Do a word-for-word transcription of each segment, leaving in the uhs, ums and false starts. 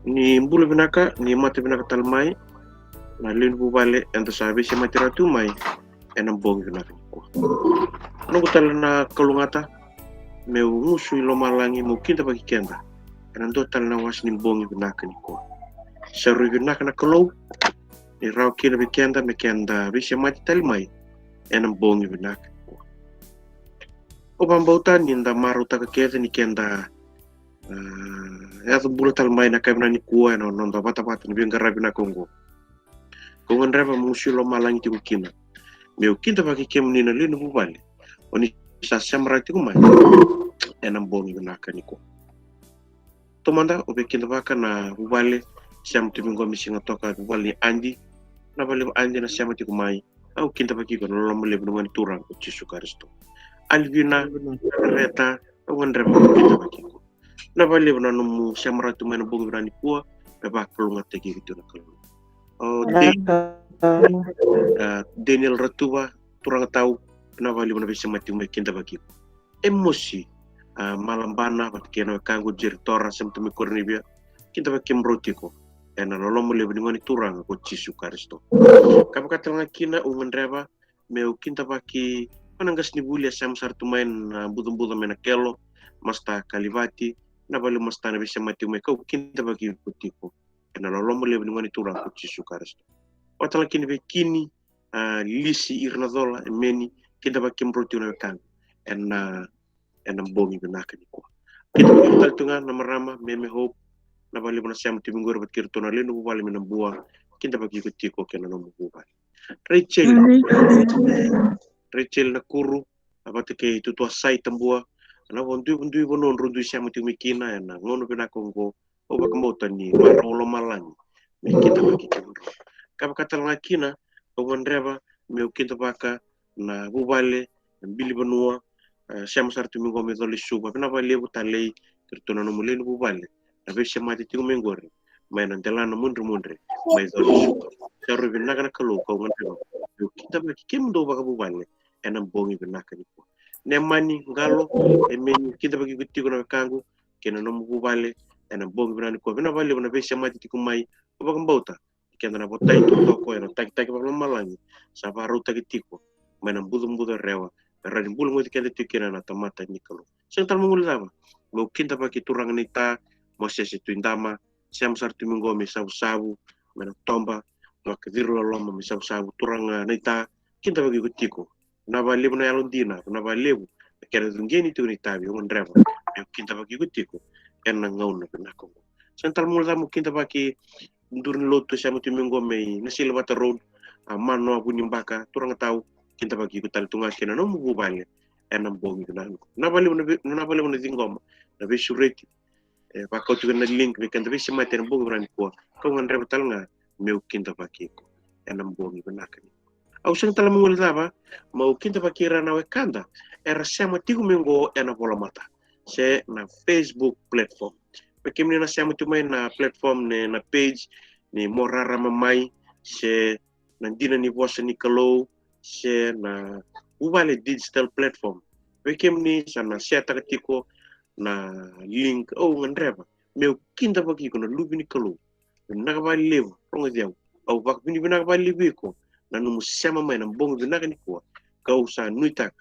Ni bula vinaka, ni mata vinaka tale mai na lewe ni vuvale eda sa veisemati rawa tu mai ena bogi vinaka nikua. Noqu tale na kalougata meu gusu i lomalagi meu kidavaki keda ena dua tale na wase ni bogi vinaka nikua. Sa rui vinaka na Kalou ni rawa kina vei keda me keda veisemati tale mai ena bogi vinaka nikua. Au vakabauta ni da marautaka kece ni keda, ah, yaco bula tale mai na yakavi nikua ena noda vatavata ni veiqaravi vinaka oqo. Kau gadreva meu gusu i lomalagi tiko kina meu kidavaki kemuni na lewe ni vuvale o ni sa sema rawa tiko mai ena bogi vinaka nikua. Taumada au via kidavaka na vuvale sema tu mai qo me Sigatoka, vuvale ni Adi. Vinaka vakalevu Adi na sema tiko mai. Au kidavaki iko ena loloma levu ni Gone Turaga ko Jisu Karisito. Alivina, Reta, au gadreva meu kidavaki iko. Vinaka vakalevu na nomu sema rawa tu mai ena bogi vinaka nikua me vakalougatataki iko tiko na Kalou. O Dei-, ah, Daniel Ratuva, turaga tau, vinaka vakalevu na veisemati tiko mai, kidavaki iko. Emosi, ah, Malabana vata kei na wekaqu Jeritora, sema tu mai Koronivia, kidavaki kemudrau tiko ena loloma levu ni Gone Turaga ko Jisu Karisito. Ka vaka tale ga kina au gadreva meu kidavaki vua na qasenivuli a sema sara tu mai na bucabuca mai Nakelo, Masta Kalivati, vinaka vakalevu Masta na veisemati tiko mai, kau kidavaki iko tiko ena loloma levu ni Gone Turaga ko Jisu Karisito. Vaka tale ga kina vei Kini, ah, Lisi, ira na cola, Emeni, kidavaki kemudrau tiko na wekaqu ena, ena bogi vinaka nikua. Kidavaki iko tale tu ga na marama Meme Hope, vinaka vakalevu na sema tu mai qori vata kei iratou na lewe ni vuvale mai Nabua, kidavaki iko tiko kei na nomu vuvale. Rachel, Rachel Nakuru, vata kei Tutua Sai Tabua, na vo dui, dui vanua drau dui sema tiko mai kina ena gauna vinaka oqo, au vakabauta ni marau o lomalagi me kidavaki kemudrau. Ka vaka tale ga kina au gadreva meu kidavaka na vuvale na Bilivanua, eh, sema sara tu mai qo mai Colo-i-Suva, vinaka vakalevu Talei kei iratou na nomu lewe ni vuvale na veisemati tiko mai qori mai na delana mudremudre mai Colo-i-Suva. Sa rui vinaka na Kalou, kau gadreva meu kidavaki kemudou vakavuvale ena bogi vinaka nikua. Nemani Qalo, Emeni, kidavaki iko tiko na wekaqu kei na nomu vuvale ena bogi vinaka nikua. Vinaka vakalevu na veisemati tiko mai. Au vakabauta ni keda na votai taucoko ena takitaki vakalomalagi sa vakarautaki tiko mai na bucabuca rewa, me rawa ni bula goci keda tiko kina na tamata ni Kalou. Sega tale meu guilecava meu kidavaki turaga naita Mosese Tuidama, sema sara tu mai qo mai Savusavu, mai Natoba, Vakacirololoma mai Savusavu, turaga naita, kidavaki iko tiko. Vinaka vakalevu na yalodina, vinaka vakalevu na kena cuqeni tiko na itavi, au gadreva meu kidavaki iko tiko ena gauna vinaka oqo. Sega tale meu guilecava meu kidavaki duru ni lotu sema tu mai qo mai Nasilevata Road, a Manoa Vunibaka, turaga tau, kidavaki iko tale tu ga kei na nomu vuvale ena bogi vinaka nikua. Vinaka vakalevu na vei-, vinaka vakalevu na ciqoma na veisureti e vakau tiko na link vei keda veisemati ena bogi vinaka nikua. Kau gadreva tale ga meu kidavaki iko ena bogi vinaka nikua. Au sega tale meu guilecava meu kidavaki ira na wekada era sema tiko mai qo ena volamata se na Facebook platform. Vei kemuni na sema tiko mai na platform, na, na page ni Mo Rarama Mai, se na Dina ni Vosa ni Kalou, se na Vuvale digital platform. Vei kemuni sa na share-taka tiko na link, au gadreva meu kidavaki iko na luve ni Kalou. Vinaka vakalevu rogoci au. Au vakavinavinaka vakalevu iko na nomu sema mai na bogi vinaka nikua. Kau sa nuitaka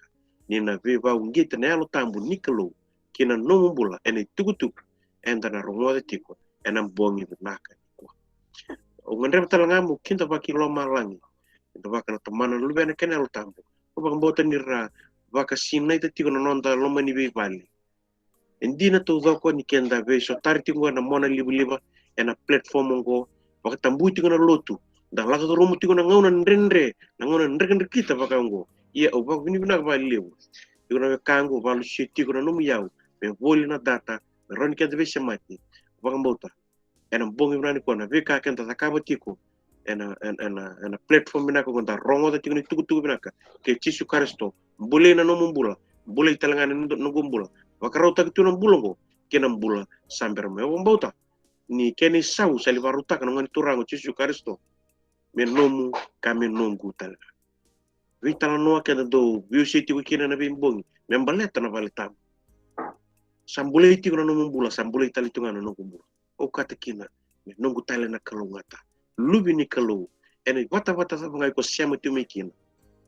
ni na veivakauqeti na Yalo Tabu ni Kalou ki na nomu bula ena itukutuku eda na rogoca tiko ena bogi vinaka nikua. Au gadreva tale ga meu kidavaki lomalagi, kidavaka na Tamana, na Luvena kei na Yalo Tabu. Au vakabauta ni ra vakasinaita tiko na noda loma ni veivale. E dina taucoko ni keda veisotari tiko qo ena monalivaliva ena platform oqo, vakatabui tiko na lotu, da lako curuma tiko na gauna dredre, na gauna drekidrekita vaka oqo. Ia au vakavinavinaka vakalevu. Iko na wekaqu, vakalesui tiko na nomu iyau me voli na data me rawa ni keda veisemati. Vakabauta ena bogi vinaka nikua na veika keda cakava tiko ena, ena, ena, ena platform vinaka oqo, da rogoca tiko na itukutuku vinaka kei Jisu Karisito. Bulai na nomu bula, bulai tale ga na noqu bula. Vakarautaki tu na bula oqo kei na bula sa bera mai. Au vakabauta ni kena isau sa lai vakarautaka na Gone Turaga o Jisu Karisito me nomu ka me noqu tale ga. Veitalanoa keda dau veiwasei tiko kina ena veibogi me baleta na vale tabu. Sa bulai tiko na nomu bula, sa bulai tale tiko ga na noqu bula. Okata kina me noqu tale na kalougata. Luve ni Kalou, ena ivatavata cava ga iko sema tiko mai kina,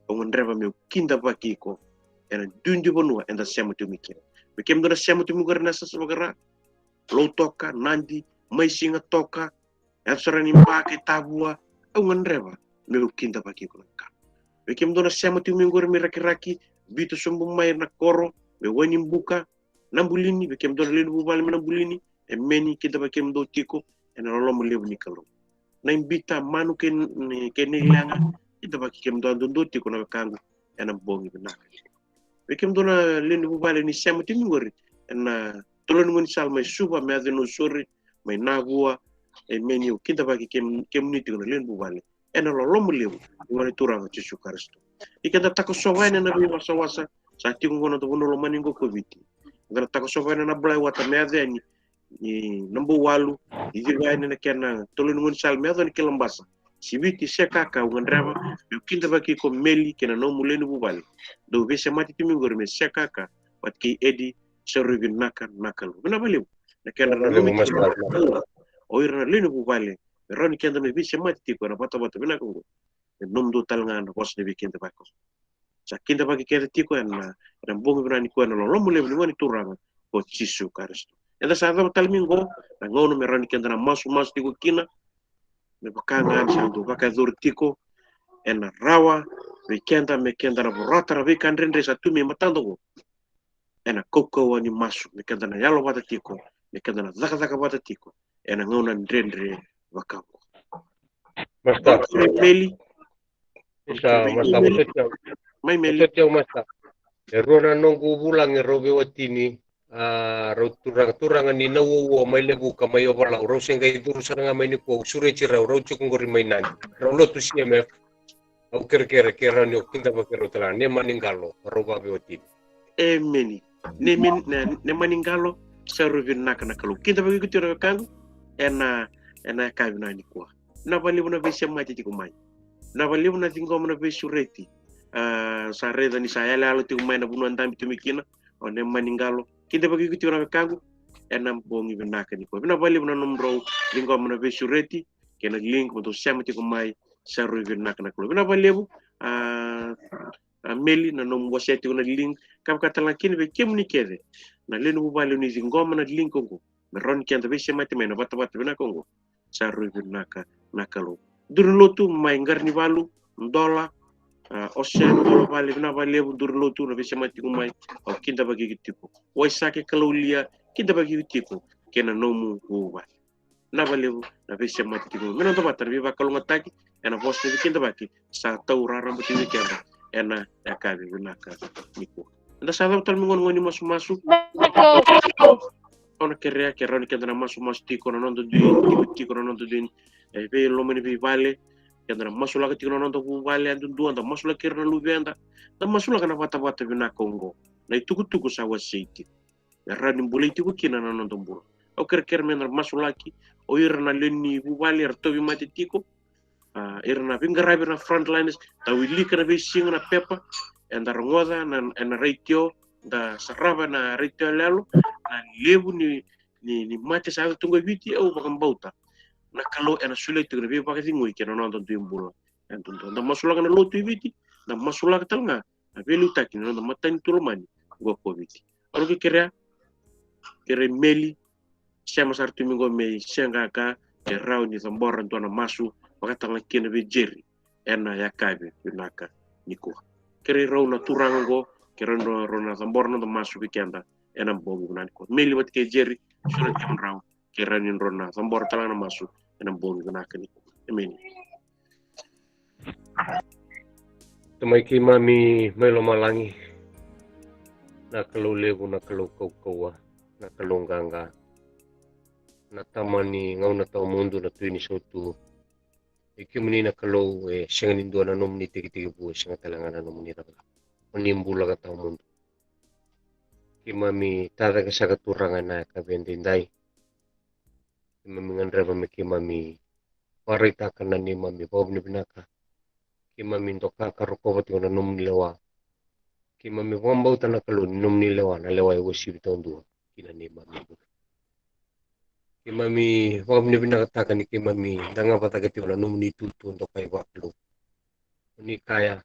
au gadreva meu kidavaki iko ena duidui vanua eda sema tiko mai kina. Vei kemudou na sema tiko mai qori na Sasa Vakara, Lautoka, Nadi, mai Sigatoka, Yaco sara ni Ba kei Tavua, au gadreva meu kidavaki iko na ka. Vei kemudou na sema tiko mai qori mai Rakiraki, biuta sobu mai na koro, mai Wainibuka, Nabulini, vei kemudou na lewe ni vuvale mai Nabulini, emeni, kidavaki kemudou tiko ena loloma levu ni Kalou. Na iBita, Manu kei, kei Nailega, kidavaki kemudou yadudua tiko na wekaqu ena bogi vinaka. Vei kemudou na lewe ni vuvale ni sema tiko mai qori ena tolo ni gaunisala mai Suva, me yaco i Nausori, mai Navua, emeni, au kidavaki kem-, kemuni tiko na lewe ni vuvale ena loloma levu ni Gone Turaga o Jisu Karisito. Ni keda takosova yani na veivasavasa sa tiko qo na noda vanua lomani qo ko Viti. Keda na takosova yani na Blaiwata me yaco yani i Nabouwalu, i Civa yani na kena tolo ni gaunisala me yaco yani ki Labasa, Siviti, Sekaka, au gadreva meu kidavaki iko Meli kei na nomu lewe ni vuvale. Dou veisemati tiko mai qori mai Sekaka vata kei Edi, sa rui vinaka na Kalou. Vinaka vakalevu na kena nanumi tiko na Kalou o ira na lewe ni vuvale me rawa ni keda me veisemati tiko ena vatavata vinaka oqo. E nomudou tale ga na vosa ni veikidavaki. Sa kidavaki keda tiko ena, ena bogi vinaka nikua ena loloma levu ni Gone Turaga o Jisu Karisito. Eda sa yacova tale mai qo na gauna me rawa ni keda na masumasu tiko kina, me vaka ga ni sa dau vakayacori tiko, ena rawa vei keda me keda na vorata na veika dredre sa tu mai matada qo. Ena kaukauwa ni masu, me keda na yalo vata tiko, me keda na cakacaka vata tiko ena gauna dredre vaka oqo. Master. Meli. Isa, Meli. Master, Meli. Mai Meli. Master, Master. E rua na noqu vulagi rau veiwatini, a, rau turaga, turaga ni Nauouo mai Levuka mai Ovalau, rau se qai curu sara ga mai nikua, au sureti rau, rau tiko qori mai Nadi. Rau lotu C M F. Au kerekere ke rawa ni o kidavaki rau tale ga, Nemani Qalo, rau vaveiwatini. Emeni. Nemani, ne, Nemani Qalo, sa rui vinaka na Kalou. Kidavaki iko tiko na wekaqu ena, ena yakavi vinaka nikua. Vinaka vakalevu na veisemati tiko mai. Vinaka vakalevu na ciqoma na veisureti. A, sa raica ni sa yalayala tiko mai na vanua dabe tiko mai kina o Nemani Qalo. Kidavaki iko tiko na wekaqu ena bogi vinaka nikua. Vinaka vakalevu na nomudrau ciqoma na veisureti kei na link mo dou sema tiko mai, sa rui vinaka na Kalou. Vinaka vakalevu, a, a, Meli, na nomu wasea tiko na link, ka vaka tale ga kina vei kemuni kece na lewe ni vuvale o ni ciqoma na link oqo me rawa ni keda veisemati mai na vatavata vinaka oqo. Sa rui vinaka na Kalou. Duru ni lotu mai Qaranivalu, Dola, a, Osea, Dola vale, vinaka vakalevu, duru ni lotu na veisemati tiko mai, au kidavaki iko tiko. Waisake, Kalou Lia, kidavaki iko tiko kei na nomu vuvale. Vinaka vakalevu na veisemati tiko mai. Me noda vata na veivakalougatataki ena vosa ni veikidavaki sa tau raraba tiko vei keda ena yakavi vinaka nikua. Eda sa cava tale mai gona ni masumasu. Au na kerea ke rawa ni keda na masumasu tiko na noda dui, tiko, tiko na noda dui, e, veiloma ni veivale. Keda na masulaka tiko na noda vuvale yadudua, da masulaki ira na luveda, da masulaka na vatavata vinaka oqo. Na itukutuku sa wasei tiko e rawa ni bulai tiko kina na noda bula. Au kerekere me na masulaki o ira na lewe ni vuvale era tauvimate tiko, a, ira na veiqaravi, ira na frontliners, da wilika na veisiga na pepa, eda rogoca na, ena retio, da sarava ena retio yaloyalo na levu ni, ni, ni mate sa yaco tu qo e Viti. Au vakabauta na Kalou ena solia tiko na veivakacegui kei na noda dui bula. Eda, da, da masulaka na lotu e Viti, da masulaka tale ga na veiliutaki ni noda matanitu lomani qo ko Viti. Au na kerea, kerea Meli, sema sara tu mai qo mai Sekaka, ke rawa ni cabora dua na masu, vaka tale ga kina vei Jerry ena yakavi vinaka nikua. Kerei rau na turaga qo ke rawa ni rau, rau na cabora noda masu vei keda ena bogi vinaka nikua. Meli vata kei Jerry, sureti kemudrau ke rawa ni drau na cabora tale ga na masu ena bogi vinaka nikua. Emeni. Tamai keimami mai lomalagi, na Kalou levu, na Kalou kaukauwa, na Kalou qaqa, na Tama ni gauna tawamudu, na Tui ni sautu. E kemuni na Kalou, e sega ni dua na nomuni tekitekivu, e sega tale ga na nomuni cakacaka. Oni bula ka tawamudu. Keimami tacake saka, Turaga, ena yakavi edaidai. Keimami gadreva me keimami vakaraitaka na neimami vakavinavinaka. Keimami doka ka rokova tiko na nomuni lewa. Keimami vakabauta, na Kalou, ni nomuni lewa na lewa e uasivi taudua ki na neimami bula. Keimami vakavinavinakataka ni keimami da gava cake tiko na nomuni tutu dokai vakalou. Ni kaya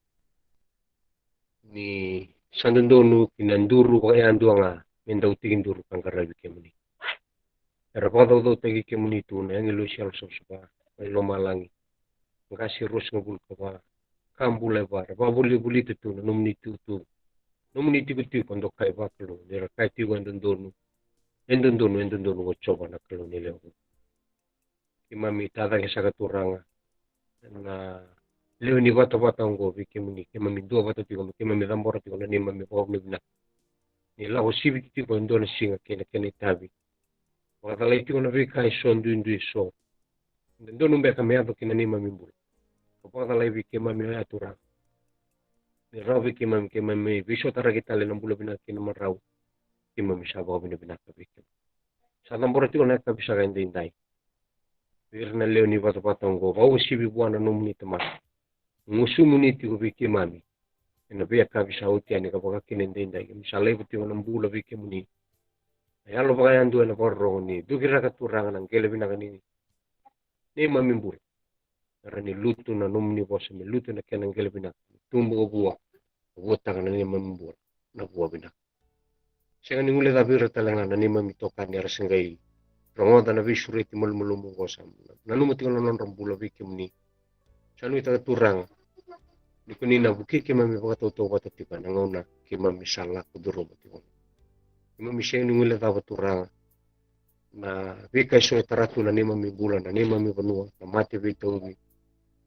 ni sa dodonu ki na duru vakayadua ga me dau tekiduru ka qaravi kemuni. Era vakacaucautaki kemuni tu na agilosi yalosavasava mai lomalagi, qase ruasagavulu ka va, ka bula e va, era vakavolivolita tu na nomuni tutu, nomuni tikotiko dokai vakalou, ni ra kaya tiko e dodonu, e dodonu, e dodonu ko Jiova na Kalou ni lewe vuku. Keimami tacake saka Turaga na lewe ni vatavata oqo vei kemuni, keimami duavata tiko, keimami cabora tiko na neimami vakavinavinaka ni lako siviti tiko e dua na siga kei na kena itavi. Vakacalai tiko na veika eso duidui eso e dodonu beka me yaco ki na neimami bula. Ka vakacalai vei keimami oya Turaga, ni rawa vei keimami, keimami veisotaraki tale na bula vinaka kei na marau. Keimami sa vakavinavinaka vei kemuni. Sa cabora tiko na yakavi saka edaidai vei ira na lewe ni vatavata oqo, vakauasivi vua na nomuni tamata. Gusumuni tiko vei keimami ena veiyakavi sa oti yani ka vaka kina edaidai. Keimami sa laiva tiko na bula vei kemuni. Na yalo vakayadua ena vakarorogo ni cukiraka Turaga na qele vinaka ni neimami bula. Era ni lutu na nomuni vosa me lutu na kena qele vinaka, me tubu ka vua, ka vuataka na neimami bula na vua vinaka. Sega ni guilecavi ira tale ga na neimami itokani era se qai rogoca na veisureti malumalumu oqo, sa nanuma tiko na nodra bula vei kemuni. Sa nuitaka Turaga ni ko ni na vukei keimami vakatautauvata tiko ena gauna keimami sa lako curuma tiko. Keimami sega ni guilecava Turaga na veika eso e tara tu na neimami bula, na neimami vanua, na mate veitauvi.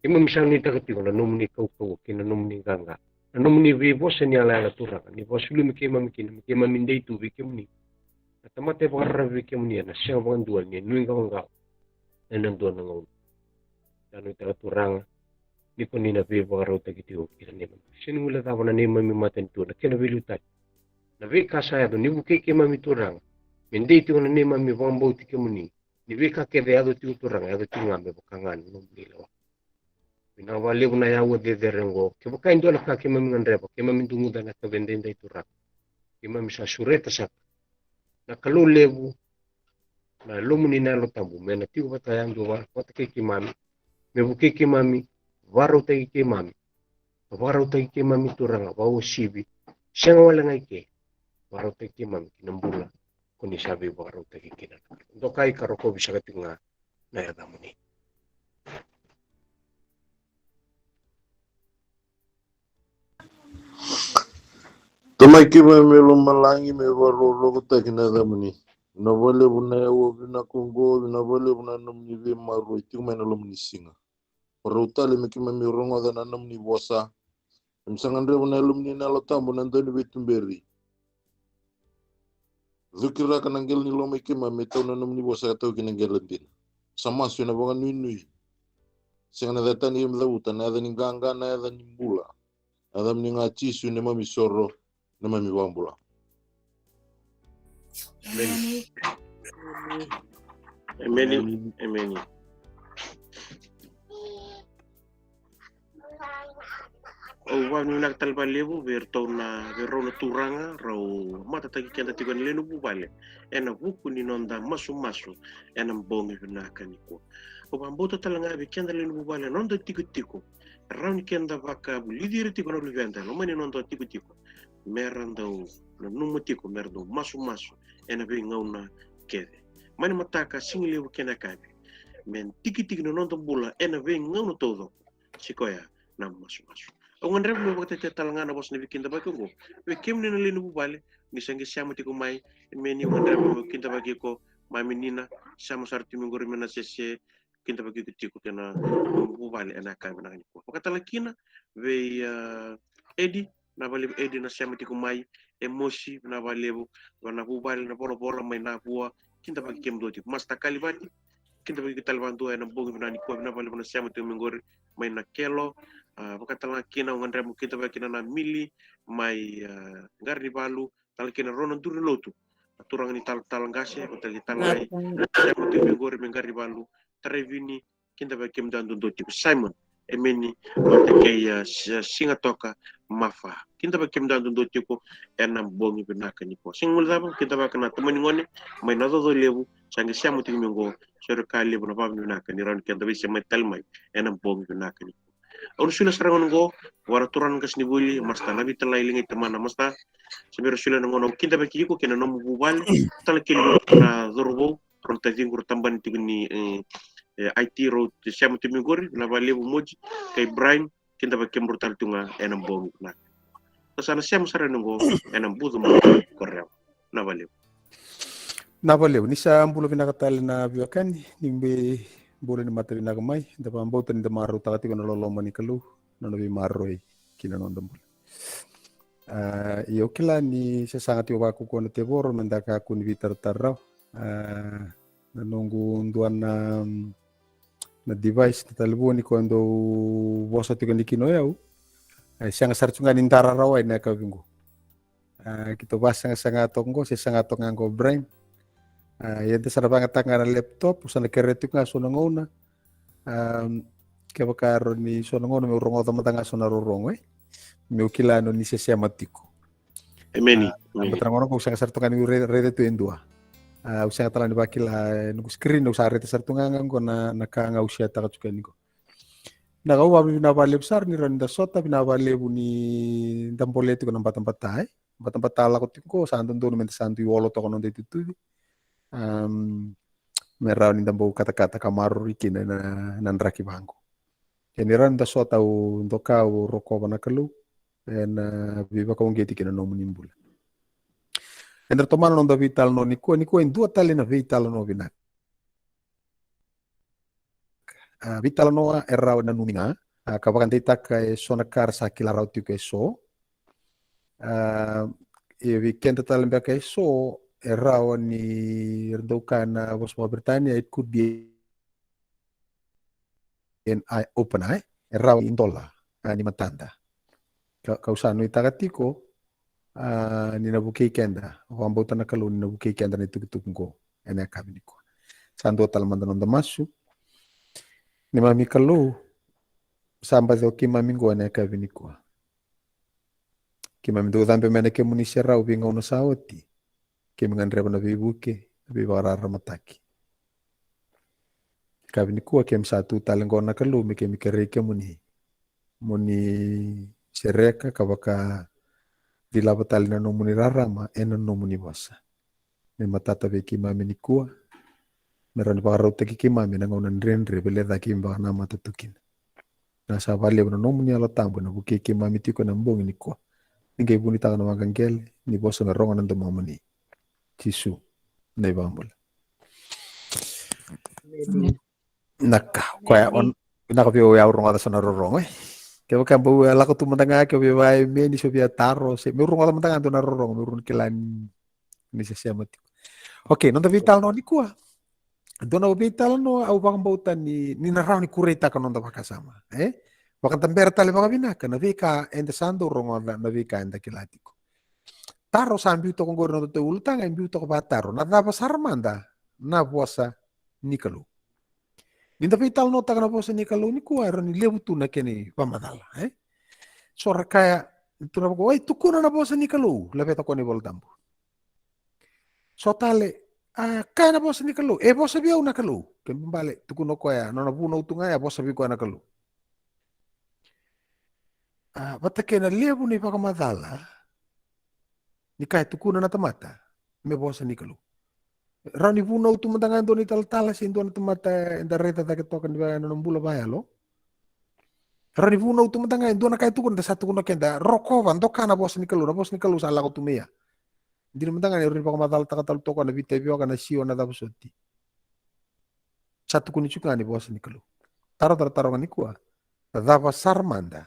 Keimami sa nuitaka tiko na nomuni kaukauwa kei na nomuni qaqa, na nomuni veivosa ni yalayala Turaga, ni vakasulumi keimami kina me keimami dei tu vei kemuni. Na tamata e vakararavi vei kemuni ena sega vakadua ni nuiqawaqawa ena dua na gauna. Sa nuitaka Turaga ni ko ni na veivakarautaki tiko kina neimami. Sega ni guilecava na neimami matanitu, na kena veiliutaki, na veika sa yaco, ni vukei keimami Turaga me dei tiko na neimami vakabauti kemuni. Ni veika kece e yaco tiko Turaga, yaco tiko ga me vaka ga na nomuni lewa. Vinaka vakalevu na yaua cecere oqo. Kevaka e dua na ka keimami gadreva, keimami duguca ena yakavi edaidai Turaga, keimami sa sureta saka na Kalou levu, na Lomuni na Yalo Tabu me na tiko vata yadua vata kei keimami, me vukei keimami, vakarautaki keimami, ka vakarautaki keimami Turaga vakauasivi. Sega wale ga i ke, vakarautaki keimami ki na bula ko ni sa veivakarautaki kina. Dokai ka rokovi saka tiko ga na yacamuni. Tamai keimami mai lomalagi, me vakarokorokotaki na yacamuni. Vinaka vakalevu na yaua vinaka oqo, vinaka vakalevu na nomuni veimaroroi tiko mai na loma ni siga. Vakarau tale me keimami rogoca na nomuni vosa. Keimami sa gadreva na Yalomuni na Yalo Tabu na dau ni veituberi. Cukiraka na qele ni loma i keimami me tau na nomuni vosa ka tau kina qele dina. Sa masu ena vakanuinui. Sega na yaca tani keimami cavuta, na yaca ni qaqa, na yaca ni bula. Na yacamuni ga Jisu, neimami soro, neimami vakabula. Emeni. Emeni. Emeni. Au vakavinavinaka tale vakalevu vei iratou na, vei rau na turaga rau matataki keda tiko ena lewe ni vuvale ena vuku ni noda masumasu ena bogi vinaka nikua. Au vakabauta tale ga vei keda lewe ni vuvale na noda tikotiko. Rawa ni keda vakavulici ira tiko na luveda e loma ni noda tikotiko, me ra dau nanuma tiko me ra dau masumasu ena veigauna kece. Mai na mataka, sigalevu kei na yakavi, me tikitiki na noda bula ena veigauna taucoko. Sikoya na masumasu. Au gadreva meu vakatetea tale ga na vosa ni veikidavaki oqo vei kemuni na lewe ni vuvale, ni sa qai sema tiko mai. Emeni, au gadreva meu kidavaki iko, mai menina, sema sara tiko mai qori me na sese, kidavaki iko tiko kei na vuvale ena yakavi vinaka nikua. Vakatale kina vei, ah, Edi, vinaka vakalevu Edi na sema tiko mai. Emosi, vinaka vakalevu, vei na vuvale na volavola mai Navua, kidavaki kemudou tiko. Masta Kalivati, kidavaki iko tale vakadua ena bogi vinaka nikua, vinaka vakalevu na sema tiko mai qori mai Nakelo. Ah, vakatale ga kina au gadreva meu kidavaki kina na Mili mai, ah, Qaranivalu, tale kina rau na duru ni lotu, na turaga ni Talatala Qase, vakatale kina tale ga i sema tiko mai qori mai Qaranivalu, Taraivini, kidavaki kemudou dodonu tiko. Simon, emeni, vata kei, ah, Si-, Sigatoka, Mafa, kidavaki kemudou dodonu tiko ena bogi vinaka nikua. Sega ni guilecava, kidavaka na tamani gone mai Nacocolevu, sa qai sema tiko mai qo, sa ira ka levu na vavinavinaka ni rawa ni keda veisemati tale mai ena bogi vinaka ni. Au na solia sara gona qo vua na turaga na qasenivuli, Masta Navi Talai, ligai tamana Masta. Sa bera solia na gauna au kidavaki iko kei na nomu vuvale, tale kei na cauravou, rau na taciqu rau tabana tiko ni, e, e, I T, rau sema tiko mai qori, na valevu Moji kei Brian, kidavaki kemudrau tale tu ga ena bogi vinaka. Sa na sema sara yani qo ena buca mai ko Rewa. Na valevu. Na valevu. Ni sa bula vinaka tale na veiwekani, ni bula ni mata vinaka mai, da vakabauta ni da marautaka tiko na loloma ni Kalou, na nona veimaroroi ki na noda bula. A, io, kila ni se saga tiko vakaukaua na tevoro me da kakua ni veitaratara rawa. A, na noqu dua na, na device, na talevoni koya dau vosa tiko ni kina o yau. A, e sega sara tu ga ni dara rawa ena yakavi qo. A, keitou vasagasaga toka qo, se saga toka ga qo, Brian. A, ia da sa na vagataka ga na laptop, au sa na kerea tiko ga so na gauna. A, kevaka e rawa ni so na gauna meu rogoca mada ga so na rorogo, e? Meu kila ni o ni se sema tiko. Emeni. A, emeni. Baleta na gauna qo au sega sara toka ga ni raica, raica tu e dua. A, au sega tale ga ni vakila, e, noqu screen, au sa raica sara tu ga ga qo na, na ka ga au share-taka tiko yani qo. Na ka, au vakavinavinaka vakalevu sara ni rawa ni da sota, vinaka vakalevu ni da bolea tiko na batabata, e? Batabata lako tiko qo, sa dodonu me da sa dui olo toka na noda itutuvi. Am, me rawa ni da bau katakata ka maroroi kina na, na draki vaqo. Ia ni rawa ni da sota, au doka, au rokova na Kalou ena veivakauqeti ki na nomuni bula. Eda tomana na noda veitalanoa nikua, nikua e dua tale na veitalanoa vinaka. A, veitalanoa e rawa ni nanumi ga, a, ka vakadeitaka e so na ka ra sa kila rawa tiko e so. A, e vei keda tale beka e so, e rawa ni ra dau kaya na vosa vakaBritania, it could be an eye opener, e? E rawa ni dola, a, ni matada. Ka, kau sa nuitaka tiko, a, ni na vukei keda, vakabauta na Kalou ni na vukei keda na itukutuku qo ena yakavi nikua. Sa dua tale mada na noda masu. Neimami Kalou, sa baci o keimami qo ena yakavi nikua. Keimami dau cabe mai na kemuni serau veigauna sa oti. Keimami gadreva na veivuke, na veivakararamataki. Yakavi nikua keimami sa tu tale qo na Kalou me keimami kerei kemuni mo ni sereka ka vakacilava tale na nomuni rarama ena nomuni vosa. Me matata vei keimami nikua, me rawa ni vakarautaki keimami ena gauna dredre vei ira keimami vakanamata tu kina. Na sa vakalevu na nomuni Yalo Tabu ena vukei keimami tiko ena bogi nikua. Ni qai vunitaka na waqaqele ni vosa me rogo na domomuni. Jisu na iVakabula. Emeni. Na ka, koya, emeni. Vinaka vei au, au rogoca so na rorogo, e. Kevaka bau e lako tu mada ga, ke via vakaemeni, se via taro, se meu rogoca mada ga dua na rorogo, meu rawa ni kila ni se sema tiko. Okay, noda veitalanoa nikua. Dua na veitalanoa au vakabauta ni, ni na rawa ni kureitaka noda vakasama, e? Vakadabera tale vakavinaka na veika eda sa dau rogoca, na veika eda kila tiko. Taro sa biu toka qori na nodatou ulutaga, e biu toka vakataro: na cava sara mada na vosa ni Kalou? Ni da veitalanoataka na vosa ni Kalou nikua, e rawa ni levu tu na kena ivakamacala, e? So ra kaya, tu na vaka, oi, tukuna na vosa ni Kalou, laveta koya na iVola Tabu. So tale, a, kaya na vosa ni Kalou, e vosa vei au na Kalou. Kena ibalebale, tukuna o koya, nona vunau tu ga ya, vosa vei koya na Kalou. A, vata kei na levu ni vakamacala ni ka e tukuna na tamata me vosa ni Kalou. Rawa ni vunau tu mada ga e dua na italatala se dua na tamata eda raica cake toka ni vaka ena nona bula vakayalo. Rawa ni vunau tu mada ga e dua na ka e tukuna, da sa tukuna o keda, rokova, doka na vosa ni Kalou, na vosa ni Kalou sa lako tu mai ya. Dina mada ga ni rawa ni vakamacalataka tale toka na Viti, Vioka, na Sio, na cava soti. Sa tukuni tiko ga ni vosa ni Kalou. Taro, taro, taro ga nikua. Na cava sara mada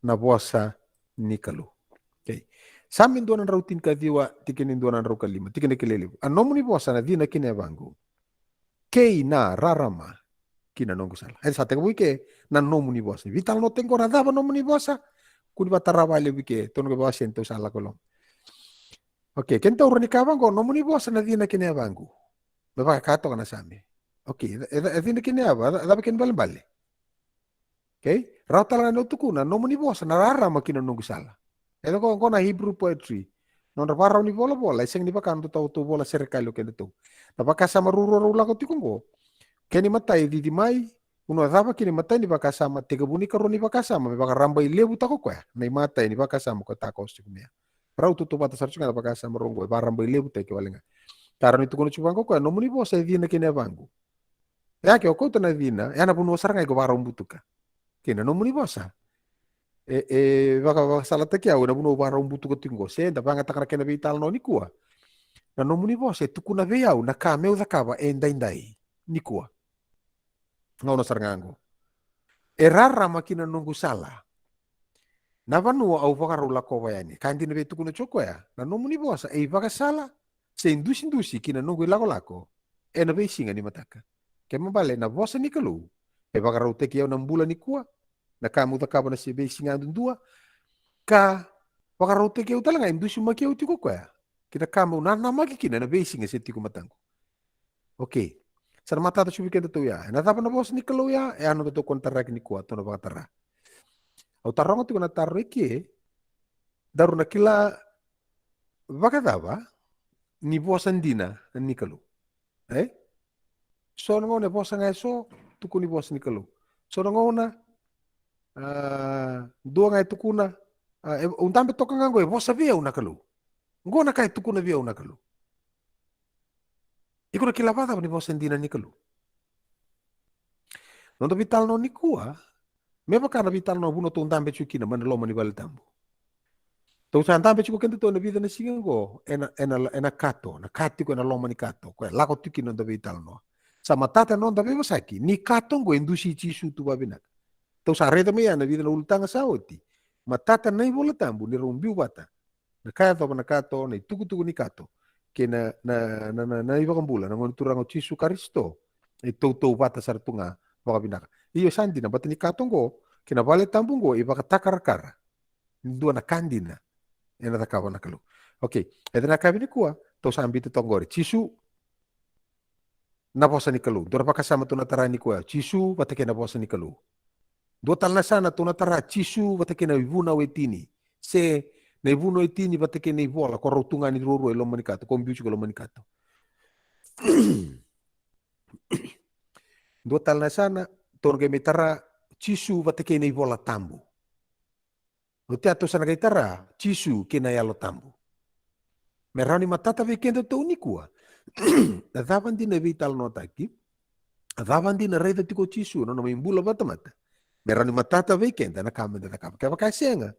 na vosa ni Kalou? Okay. Same dua na drau tinikaciwa, tikina e dua na drau ka lima, tikina kilai levu. A nomuni vosa na cina ki na yavaqu, kei na rarama ki na noqu sala. E sa tekivu i ke na nomuni vosa. Veitalanoa tiko qo na cava nomuni vosa. Kua ni vakatara vakalevu i ke, tou na qai vakasenta, tou sa lako i loma. Okay, kedatou rawa ni kaya vaqo, nomuni vosa na cina ki na yavaqu. Me vaka e kaya toka na Same. Okay, e, e, e cina ki na yava, e, e cava kena ibalebale? Okay? Rawa tale ga ni o tukuna, nomuni vosa na rarama ki na noqu sala. E qo, qo na Hebrew poetry. Nodra vakarau ni volavola e sega ni vaka nodatou vola serekali o kedatou. Na vakasama ruarua rau lako tiko oqo. Kena imatai e cici mai, vanua cava? Kena imatai ni vakasama, tekivu na ikarua ni vakasama me vakarabailevutaka o koya na imatai ni vakasama ko e takoso tiko mai. Rau tautauvata sara tiko ga na vakasama rau oqo, e vakarabailevutaki wale ga. Ka rawa ni tukuna tiko vaqo o koya, nomuni vosa e cina kei na yavaqu. E a ke o kauta na cina, e a na vanua sara ga iko vakarau butuka kina. Nomuni vosa e, e vaka, vakasalataki au ena vanua au vakarau butuka tiko oqo. Se da vagataka na kena veitalanoa nikua. Na nomuni vosa e tukuna vei au na ka meu cakava e daidai nikua. Gauna sara ga oqo. E rarama kina noqu sala na vanua au vakarau lakova yani. Ka dina vei tukuna tiko o koya, na nomuni vosa e ivakasala se idusidusi kina noqu ilakolako ena veisiga ni mataka. Kena ibalebale na vosa ni Kalou e vakarautaki au na bula nikua, na ka meu cakava na se veisiga yadudua, ka vakarautaki au tale ga, e dusimaki au tiko o koya ki na ka meu nanamaki kina ena veisiga se tiko mataqu. Okei. Sa na matata tiko vei kedatou ya. Ena cava na vosa ni Kalou ya? E a nodatou konataraki nikua, tou na vakatara. Au taroga tiko na taro e ke, daru na kila vakacava ni vosa dina ni Kalou? E? So na gauna e vosa ga e so, tukuni vosa ni Kalou. So na gauna, a, dua ga e tukuna, a, e, au dabe toka ga oqo, e vosa vei au na Kalou. Oqo na ka e tukuna vei au na Kalou. Iko na kila vakacava ni vosa dina ni Kalou? Noda veitalanoa nikua, me vaka na veitalanoa vuna tou dabe tiko kina mai na loma ni vale tabu. Tou sa dabe tiko kedatou ena vica na siga oqo, ena, ena, ena kato, na ka tiko ena loma ni kato, koya lako tiko kina noda veitalanoa. Sa matata na noda veivosaki ni kato oqo e dusi Jisu tu vavinaka. Tou sa raica mai ya na vica na ulutaga sa oti. Matata na iVola Tabu ni rau biu vata na ka yacova na kato, na itukutuku ni kato, kei na, na, na, na, na iVakabula, na Gone Turaga o Jisu Karisito, e tautauvata sara tu ga vakavinaka. Io, sa dina, bata ni kato oqo kei na vale tabu oqo e vakatakarakara ni dua na ka dina ena cakava na Kalou. Okei, e dua na ka vei nikua, tou sa biuta toka oqori. Jisu, na vosa ni Kalou. Dua na vakasama tou na tara nikua, Jisu vata kei na vosa ni Kalou. Dua tale na yasana tou na tara, Jisu vata kei na ivunau e tini, se na ivunau e tini vata kei na ivola ko rau tu ga ni ruarua e loma ni kato, ko biu tiko e loma ni kato. Dua tale na yasana tou na qai mai tara, Jisu vata kei na iVola Tabu. Oti ya tou sa na qai tara, Jisu kei na Yalo Tabu. Me rawa ni matata vei kedatou nikua, na cava dina e veitalanoataki, na cava dina e raica tiko o Jisu na nona mai bula vakatamata. Me rawa ni matata vei keda na ka meda cakava. Kevaka e sega,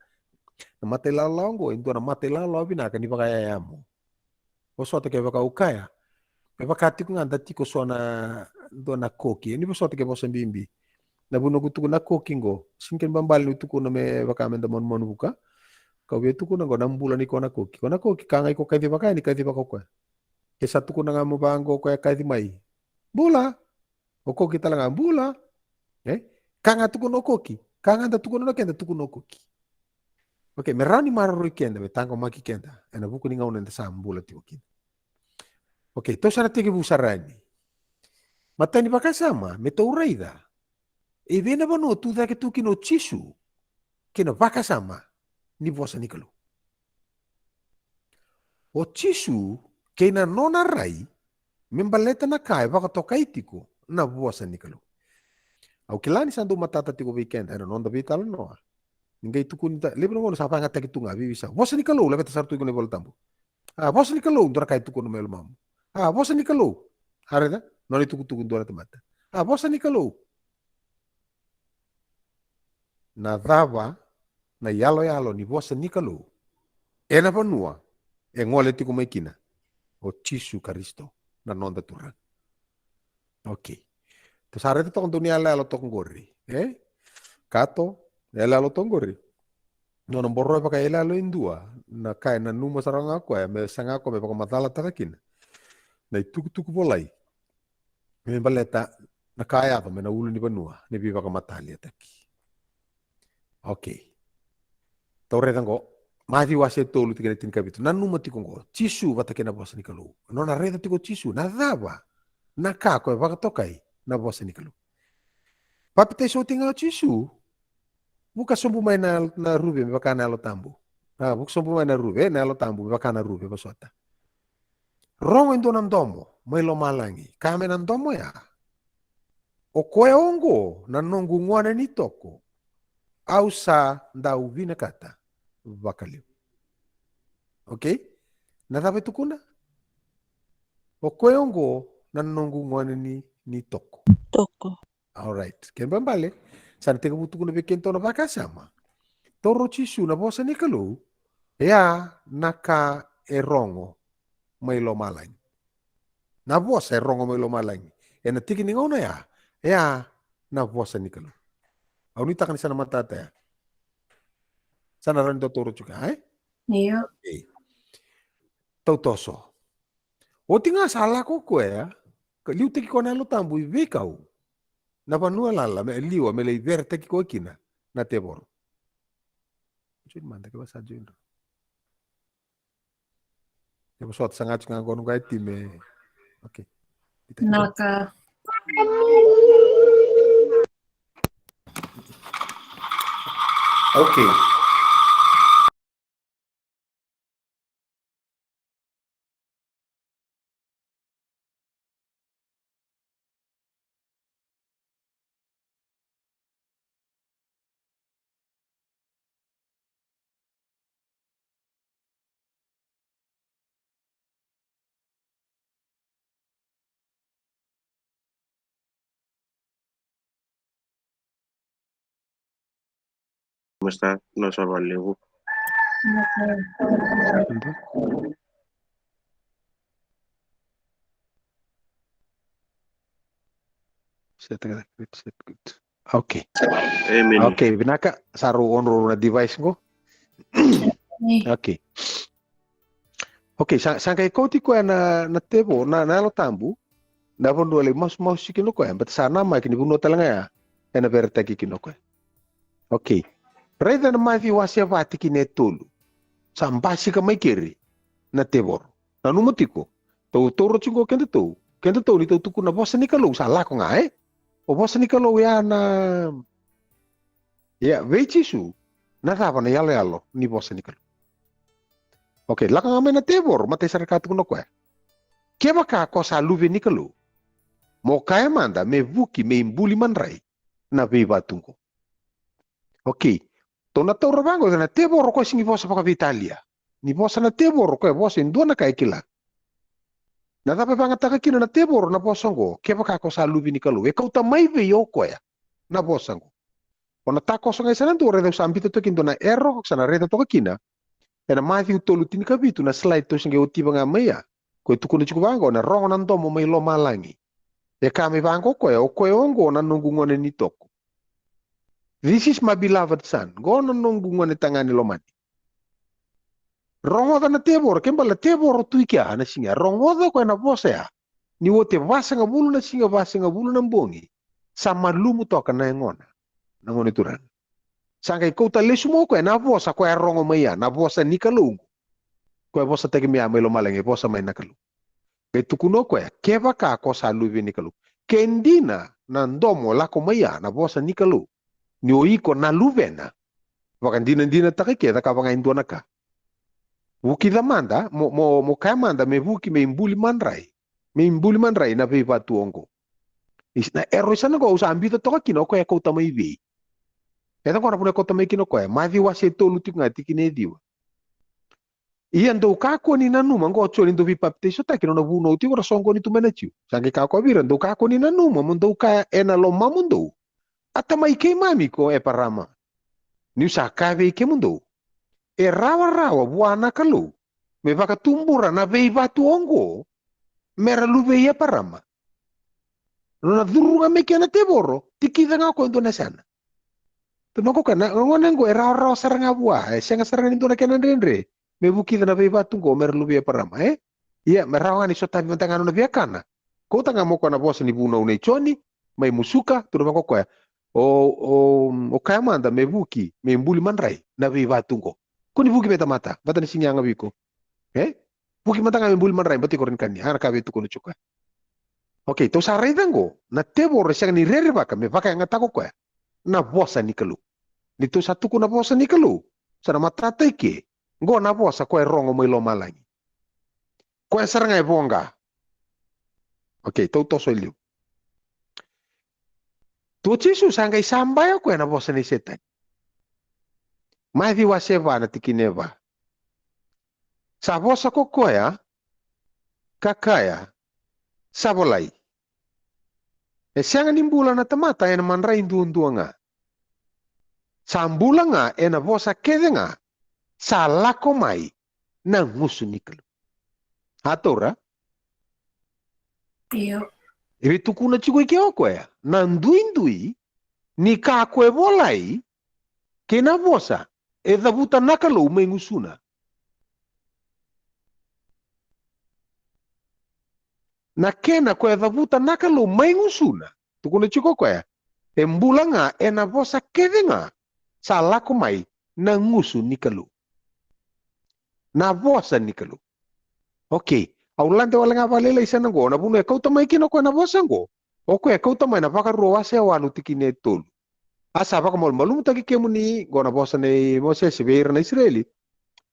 na mata ilawalawa oqo e dua na mata ilawalawa vinaka ni vakayayamo. Vosota, kevaka au kaya, me vaka tiko ga da tiko so na dua na koki. Ni vosota ke vosa bibi. Na vuna au tukuna na koki qo, sega ni kena ibalebale niu tukuna me vaka meda manumanu vuka. Kau via tukuna qo na bula ni ko na koki. Ko na koki, ka ga iko kacivaka yani, kacivaka o koya. Ke sa tukuna ga mo vaqo o koya kaci mai, bula. O koki tale ga, bula. E? Ka ga tukuna o koki, ka ga da tukuna o keda, tukuna o koki. Okei, me rawa ni maroroi keda, me taqomaki keda ena vuku ni gauna eda sa bula tiko kina. Okei, tou sa na tekivu sara yani. Matai ni vakasama me tou raica, e vei na vanua tu cake tu kina o Jisu kei na vakasama ni vosa ni Kalou? O Jisu kei na nona rai me baleta na ka e vakatokai tiko na vosa ni Kalou. Au kila ni sa dau matata tiko vei keda ena noda veitalanoa. Ni qai tukuni, levu na gauna sa vakayagataki tu ga veiveisau. Vosa ni Kalou, laveta sara tu iko na iVola Tabu. A, vosa ni Kalou, dua na ka e tukuna mai lomamu. A, vosa ni Kalou. A, raica, nona itukutuku dua na tamata. A, vosa ni Kalou. Na cava na iyaloyalo ni vosa ni Kalou ena vanua e gole tiko mai kina o Jisu Karisito, na noda Turaga? Okei. Tou sa raica toka dua na iyaloyalo toka qori, e? Kato, iyaloyalo toka qori. Nona boro e vaka iyaloyalo e dua, na ka e nanuma sara ga o koya me saga o koya me vakamacalataka kina na itukutuku volai me baleta na ka yaco mai na ulunivanua ni veivakamataliataki. Okei. Tou raica qo, Maciu wase e tolu tikina e tinikavitu. Nanuma tiko qo, Jisu vata kei na vosa ni Kalou. Nona raica tiko o Jisu, na cava na ka ko e vakatokai na vosa ni Kalou? Papitaiso oti ga o Jisu, vuka sobu mai na, na ruve me vaka na Yalo Tabu. A, vuku sobu mai na ruve, na Yalo Tabu, me vaka na ruve, vosota. Rogo e dua na domo mai lomalagi. Kaya mai na domo ya: O koya oqo na noqu gone ni toko, au sa dau vinakata vakalevu. Okay? Na cava e tukuna? O koya oqo na noqu gone ni, ni toko. Toko. Alright. Kena ibalebale, sa na tekivu tukuna vei kedatou na vakasama. Taura o Jisu na vosa ni Kalou, e a na ka e rogo mai lomalagi. Na vosa e rogo mai lomalagi. Ena tiki ni gauna ya, e a na vosa ni Kalou. Au nuitaka ni sa na matata ya. Sa na rawa ni dau taura tiko, e? Io. Okay. Tautoso. Oti ga sa lako o koya, ka liutaki koya na Yalo Tabu i veikau. Na vanua lala, me liwa, me lai veretaki koya kina na tevoro. Join mada, ke vasa join. Ke vosota, sa ga tu ga qo noqu a time. Okay. Naka. Okay. Masta, na sa valevu. Set, set, set, good. Okay. Amen. Okay, vinaka, sa rau on rau na device qo. Okay. Okay, sa, sa qai kauti koya na, na tevoro, na, na Yalo Tabu, na vanua lai masu, masu kina o koya, but sa namaki ni vanua tale ga ya ena veretaki kina o koya. Okay. Raica na Maciu wase va tikina e tolu. Sa basika mai keri na tevoro. Nanuma tiko, tou taura tiko kedatou, kedatou ni tou tukuna vosa ni Kalou sa lako ga, e? O vosa ni Kalou ya na, ya, vei Jisu, na cava na iyaloyalo ni vosa ni Kalou? Okay, lako ga mai na tevoro, matai sara ka tukuna o koya: Kevaka ko sa luve ni Kalou, mo kaya mada me vuki me ibuli madrai na veivatu qo. Okay. Tou na taura vaqo, na tevoro o koya sega ni vosa vakaveitalia. Ni vosa na tevoro o koya, vosa e dua na ka e kila. Na cava e vagataka kina na tevoro na vosa qo, kevaka ko sa luve ni Kalou? E kauta mai vei o koya na vosa qo? O na takoso ga e sa na dua, raica au sa biuta toka e dua na arrow, sa na raica toka kina ena Maciu tolu tinikavitu, na slide tou se qai otiva ga mai ya. Ko e tukuna tiko vaqo, na rogo na domo mai lomalagi. E kaya mai vaqo o koya, o koya oqo na noqu gone ni toko. This is my beloved son. Qo na noqu gone tagane lomani. Rogoca na tevoro, ke bala na tevoro tu i kea na siga ya. Rogoca o koya na vosa ya. Ni oti e vasagavulu na siga, vasagavulu na bogi, sa malumu toka na yagona, na gone turaga. Sa qai kauta lesu mai o koya na vosa koya e rogo mai ya, na vosa ni Kalou. Koya e vosataki mai ya mai lomalagi, e vosa mai na Kalou. Qai tukuna o koya, kevaka ko sa luve ni Kalou. Ke dina na domo lako mai ya, na vosa ni Kalou, ni o iko na luvena, vakadinadinataka ke, cakava ga e dua na ka. Vukica mada, mo, mo, mo kaya mada me vuki me ibuli madrai, me ibuli madrai na veivatu oqo. Is, na arrow i sa na qo au sa biuta toka kina, o koya e kauta mai vei? E caka qo na vuna e kauta mai kina o koya, Maciu wase tolu tiko ga tikina e ciwa. Ia dou kakua ni nanuma, qo o Joni dau veipapitaisotaki, nona vunau tiko ra soqoni tu mai na Jiu. Sa qai kaya o koya vei ira, dou kakua ni nanuma mo dou kaya ena lomamudou, a tamai keimami ko Eparama. Niu sa kaya vei kemudou, e rawarawa vua na Kalou me vakatubura na veivatu oqo me ra luve i Eparama. Nona curu ga mai kea na tevoro, tikica ga o koya e dua na yasana. Tukuna o koya, na gone qo e rawarawa sara ga vua, e sega sara ga ni dua na kena dredre me vukica na veivatu qo me ra luve i Eparama, e? Ia, me rawa ga ni sotavi mada ga nona viakana. Kauta ga mai o koya na vosa ni vunau nei Joni, mai musuka, tukuna vaqo o koya, o, o, o kaya mada me vuki me ibuli madrai na veivatu qo. Ko ni vuki vei tamata, vata ni sega ni yaga vei iko. E? Vuki mada ga me buli madrai, bati ko rin kani, a na ka vei tukuna tiko o koya. Okay, tou sa raica qo, na tevoro e sega ni rerevaka me vakayagataka o koya na vosa ni Kalou. Ni tou sa tukuna vosa ni Kalou, sa na matata i ke Qo na vosa ko e rogo mai lomalagi. Koya sara ga e voqa. Okay, tou toso e liu. Tu o Jisu sa qai sabaya o koya na vosa nei Setani. Maciu wase va na tikina e va. Sa vosa ko koya, ka kaya, sa volai. E sega ni bula na tamata ena madrai duadua ga. Sa bula ga ena vosa kece ga sa lako mai na gusu ni Kalou. A taura? Io. E vei tukuna tiko i ke o koya na duidui ni ka ko e volai kei na vosa e cavuta na Kalou mai gusuna. Na kena ko e cavuta na Kalou mai gusuna, tukuna tiko o koya, e bula ga ena vosa kece ga sa lako mai na gusu ni Kalou. Na vosa ni Kalou. Okay, au lade wale ga vakalailai sa na qo, na vanua e kauta mai kina o koya na vosa qo. O koya e kauta mai na Vakarua wase walu tikina e tolu. A sa vakamalumalumutaki kemuni, qo na vosa nei Mosese vei ira na Isireli.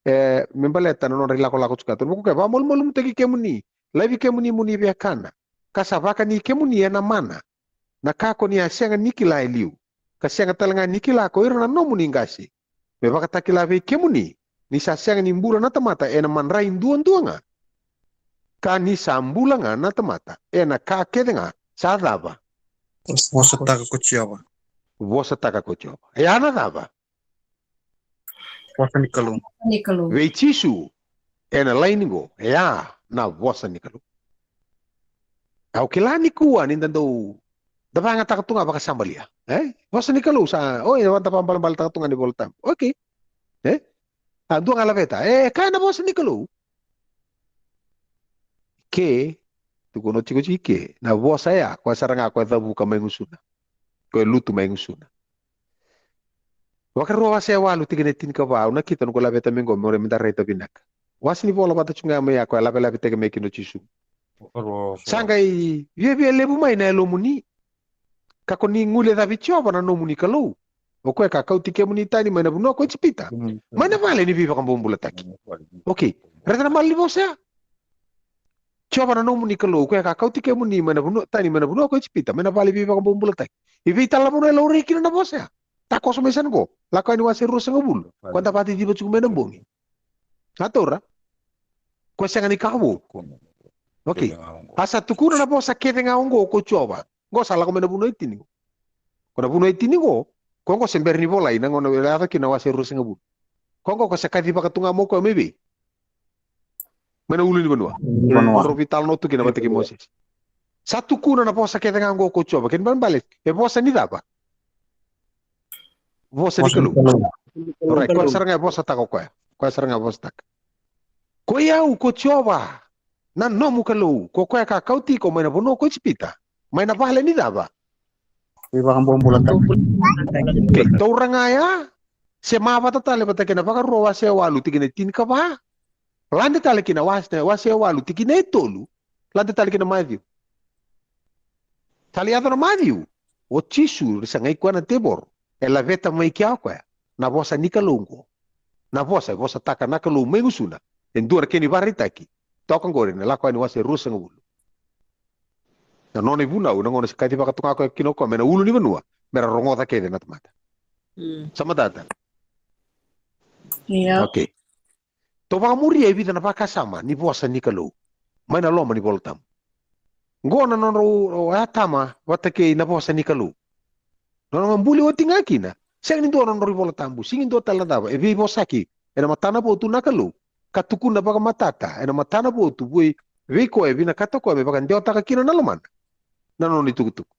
E, me baleta na nodra ilakolako tiko. Tukuna o koya, vakamalumalumutaki kemuni, laivi kemuni mo ni viakana, ka sa vakani kemuni ena mana na ka ko ni a sega ni kila e liu, ka sega tale ga ni kila ko ira na nomuni qase. Me vakatakila vei kemuni ni sa sega ni bula na tamata ena madrai duadua ga, ka ni sa bula ga na tamata ena ka kece ga sa cava? Vosataka ko Jiova. Vosataka ko Jiova. E a na cava? Vosa ni Kalou. Ni Kalou. Vei Jisu, ena laini qo, e a na vosa ni Kalou. Au kila nikua ni da dau, da vakayagataka tu ga vakasabalia. E? Vosa ni Kalou sa, o, e, da vakabalebale taka tu ga ni Vola Tabu. Okay. E? A dua ga laveta. E, kaya na vosa ni Kalou. Ke, tukuna tiko tiko i ke, na vosa ya, koya sara ga koya cavuka mai gusuna. Koya lutu mai gusuna. Vakarua wase walu tikina e tinikava, au na kila ni ko laveta mai qo, me da raica vinaka. Wase ni vola vata tu ga mai ya, koya lavelavetaki mai kina o Jisu. Vakarua wase. Sa qai viavia levu mai na yalomuni. Ka ko ni guilecavi Jiova na nomuni Kalou. O koya ka kauti kemuni tani mai na vanua ko Ijipita. Mm. Mai na vale ni veivakabobulataki. Mm. Okay. Raica na malanivosa ya. Jiova na nomuni Kalou, o koya ka kauti kemuni mai na vanua, tani mai na vanua ko Ijipita, mai na vale ni veivakabobulataki. I vei tale na vanua e laurai kina na vosa ya? Takoso mai sa na qo. Lako Yani wase ruasagavulu. Koya da vakaciciva tiko mai na bogi. A taura? Koya sega ni ka vou. Okay. A sa tukuna na vosa kece ga oqo ko Jiova. Qo sa lako mai na vanua e tini qo. Ko na vanua e tini qo, ko qo se bera ni volai na gauna e yaco kina na wase ruasagavulu. Ko qo ko se kacivaka tu ga mai o koya mai vei? Mai na ulu ni vanua. Vanua. Drau veitalanoa tu kina vata kei Mosese. Sa tukuna na vosa kece ga qo ko Jiova. Kena ibalebale, e vosa ni cava? Vosa ni Kalou. Alright, koya sara ga e vosataka o koya. Koya sara ga e vosataka. Ko i au ko Jiova, na nomu Kalou, ko koya ka kauti iko mai na vanua ko Ijipita, mai na vale ni cava? Veivakabobulataki. Okay, taura ga ya, se mavata tale vata kei na Vakarua wase walu tikina e tinikava. Lade tale kina wase, wase walu tikina e tolu. Lade tale kina Maciu. Tale yaco na Maciu. O Jisu, ni sa qai koya na tevoro. E laveta mai kea o koya na vosa ni Kalou qo. Na vosa, e vosataka na Kalou mai gusuna. E dua na kena ivakaraitaki. Toka qori na Lako Yani wase ruasagavulu. Na nona ivunau, na gauna se kacivaka tu ga koya kina o koya mai na ulu ni vanua, me ra rogoca kece na tamata. Mm. Sa matata? Ia. Okay. Tou vakamuria e vica na vakasama ni vosa ni Kalou mai na loma ni Vola Tabu. Qo na nodrau, o Atama vata kei na vosa ni Kalou. Na nona buli oti ga kina, sega ni dua na nodrau iVola Tabu, sega ni dua tale na cava e veivosaki ena matanavotu na Kalou, ka tukuna vakamatata ena matanavotu vei, vei koya e vinakata o koya me vakadewataka kina na lomana. Na nona itukutuku.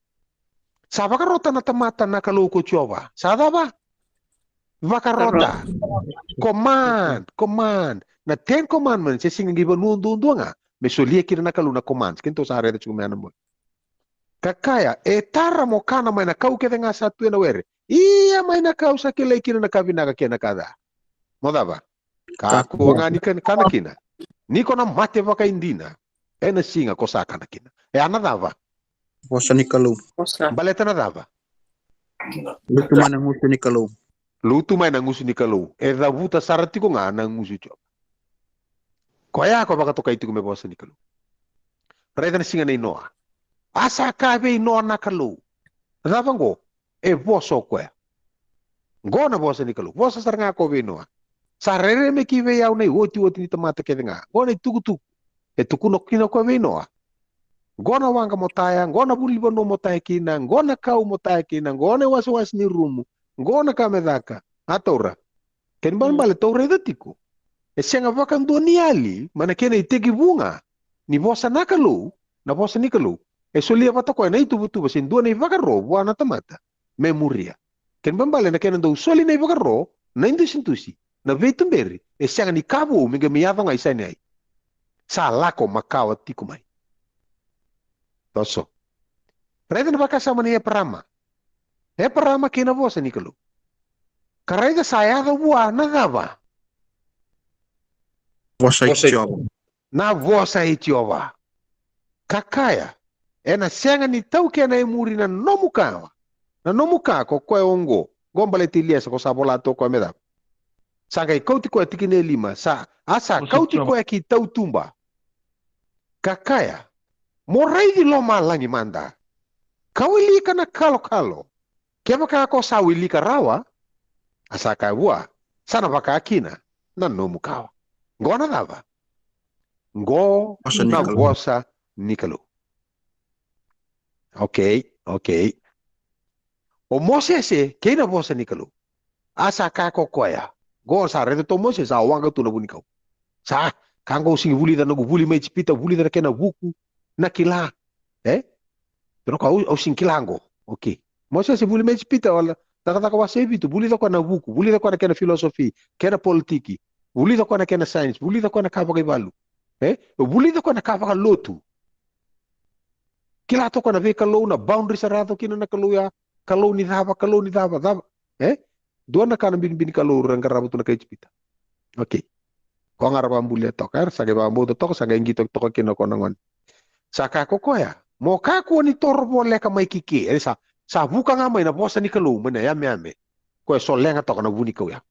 Sa vakarota na tamata na Kalou ko Jiova. Sa cava? Vakarota. Command, command. Na Ten Commandments, e sega ni vanua duadua ga me solia kina na Kalou na commands. Keitou sa raica tiko mai na bogi. Ka kaya, e tara mo kana mai na kau kece ga sa tu ena were. Ia mai na kau sa kilai kina na ka vinaka kei na ka ca. Mo cava? Kakua ga ni kana, kana kina. Ni ko na mate vakaidina ena siga ko sa kana kina. E a na cava? Vosa ni Kalou. Vosa. Baleta na cava? Lutu mai na gusu ni Kalou. Lutu mai na gusu ni Kalou. E cavuta sara tiko ga na gusu i Jiova. Koya ko vakatokai tiko me vosa ni Kalou. Raica na siga nei Noa. A sa kaya vei Noa na Kalou. Cava qo? E vosa o koya. Qo na vosa ni Kalou. Vosa sara ga ko vei Noa. Sa reremeki vei au na iotioti ni tamata kece ga. Qo na itukutuku. E tukuna kina ko vei Noa. Qo na waqa mo taya, qo na vuli vanua mo taya kina, qo na kau mo taya kina, qo na iwasewase ni rumu, qo na ka me caka. A taura. Kena ibalebale, mm, taura e ca tiko. E sega vakadua ni yali, mai na kena itekivu ga ni vosa na Kalou, na vosa ni Kalou. E solia vata koya na ituvatuva se dua na ivakaro vua na tamata me muria. Kena ibalebale na kena dau soli na ivakaro, na idusidusi, na veituberi, e sega ni ka vou me qai mai yaco ga i Saineai. Sa lako makawa tiko mai. Toso. Raica na vakasama nei Eparama. Eparama kei na vosa ni Kalou. Ka raica sa yaco vua na cava? Vosa i Jiova. Na vosa i Jiova. Ka kaya, ena sega ni taukena e muri na nomu kawa. Na nomu ka ko koya oqo. Qo baleti Iliesa ko sa vola toka koya me cava. Sa qai kauti koya, tikina e lima. Sa, a sa kauti koya ki tautuba. Ka kaya, mo raici lomalagi mada. Ka wilika na kalokalo. Kevaka ko sa wilika rawa, a sa kaya vua, sa na vaka kina na nomu kawa. Qo na cava? Qo na vosa ni Kalou. Okei, okei. O Mosese kei na vosa ni Kalou. A sa kaya ko koya. Qo sa raica tu o Mosese, sa waqa tu na vunikau. Sa, ka qo au sigi vulica na noqu vuli mai Ijipita, vulica na kena vuku, na kila. E? Toro ka au, au sigi kila qo. Okei. Mosese vuli mai Ijipita, wala, Cakacaka wase e vitu, vulica koya na vuku, vulica koya na kena philosophy, kena politiki, vulica koya na kena science, vulica koya na ka vakaivalu. E? Vulica koya na ka vakalotu. Kila toka na veikalou, na boundaries era yaco kina na kalou ya, kalou ni cava, kalou ni cava, cava. E? Dua na ka na binibini kalou ra qarava tu na kai Ijipita. Okei. Ko ga ra vakabulia toka, era sa qai vakabauta toka, sa qai qito toka kina ko na gone. Sa kaya ko koya, mo kakua ni toro voleka mai ki ke, e sa, sa vuka ga mai na vosa ni Kalou, mai na yameyame. Koya solega toka na vunikau ya.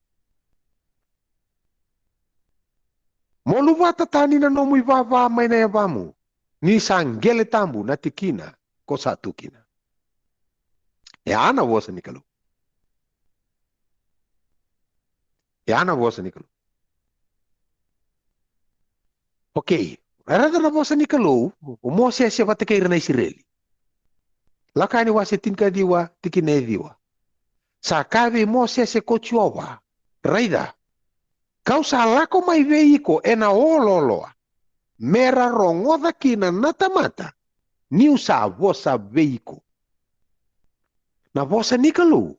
Mo luvata tani na nomu ivava mai na yavamu, ni sa qele tabu na tikina ko sa tu kina. E a na vosa ni Kalou. E a na vosa ni Kalou. Okei, raica na vosa ni Kalou, o Mosese vata kei ira na Isireli. Lako Yani wase tinikaciwa, tikina e ciwa. Sa kaya vei Mosese ko Jiova, raica, kau sa lako mai vei iko ena olooloa, me ra rogoca kina na tamata, niu sa vosa vei iko. Na vosa ni Kalou.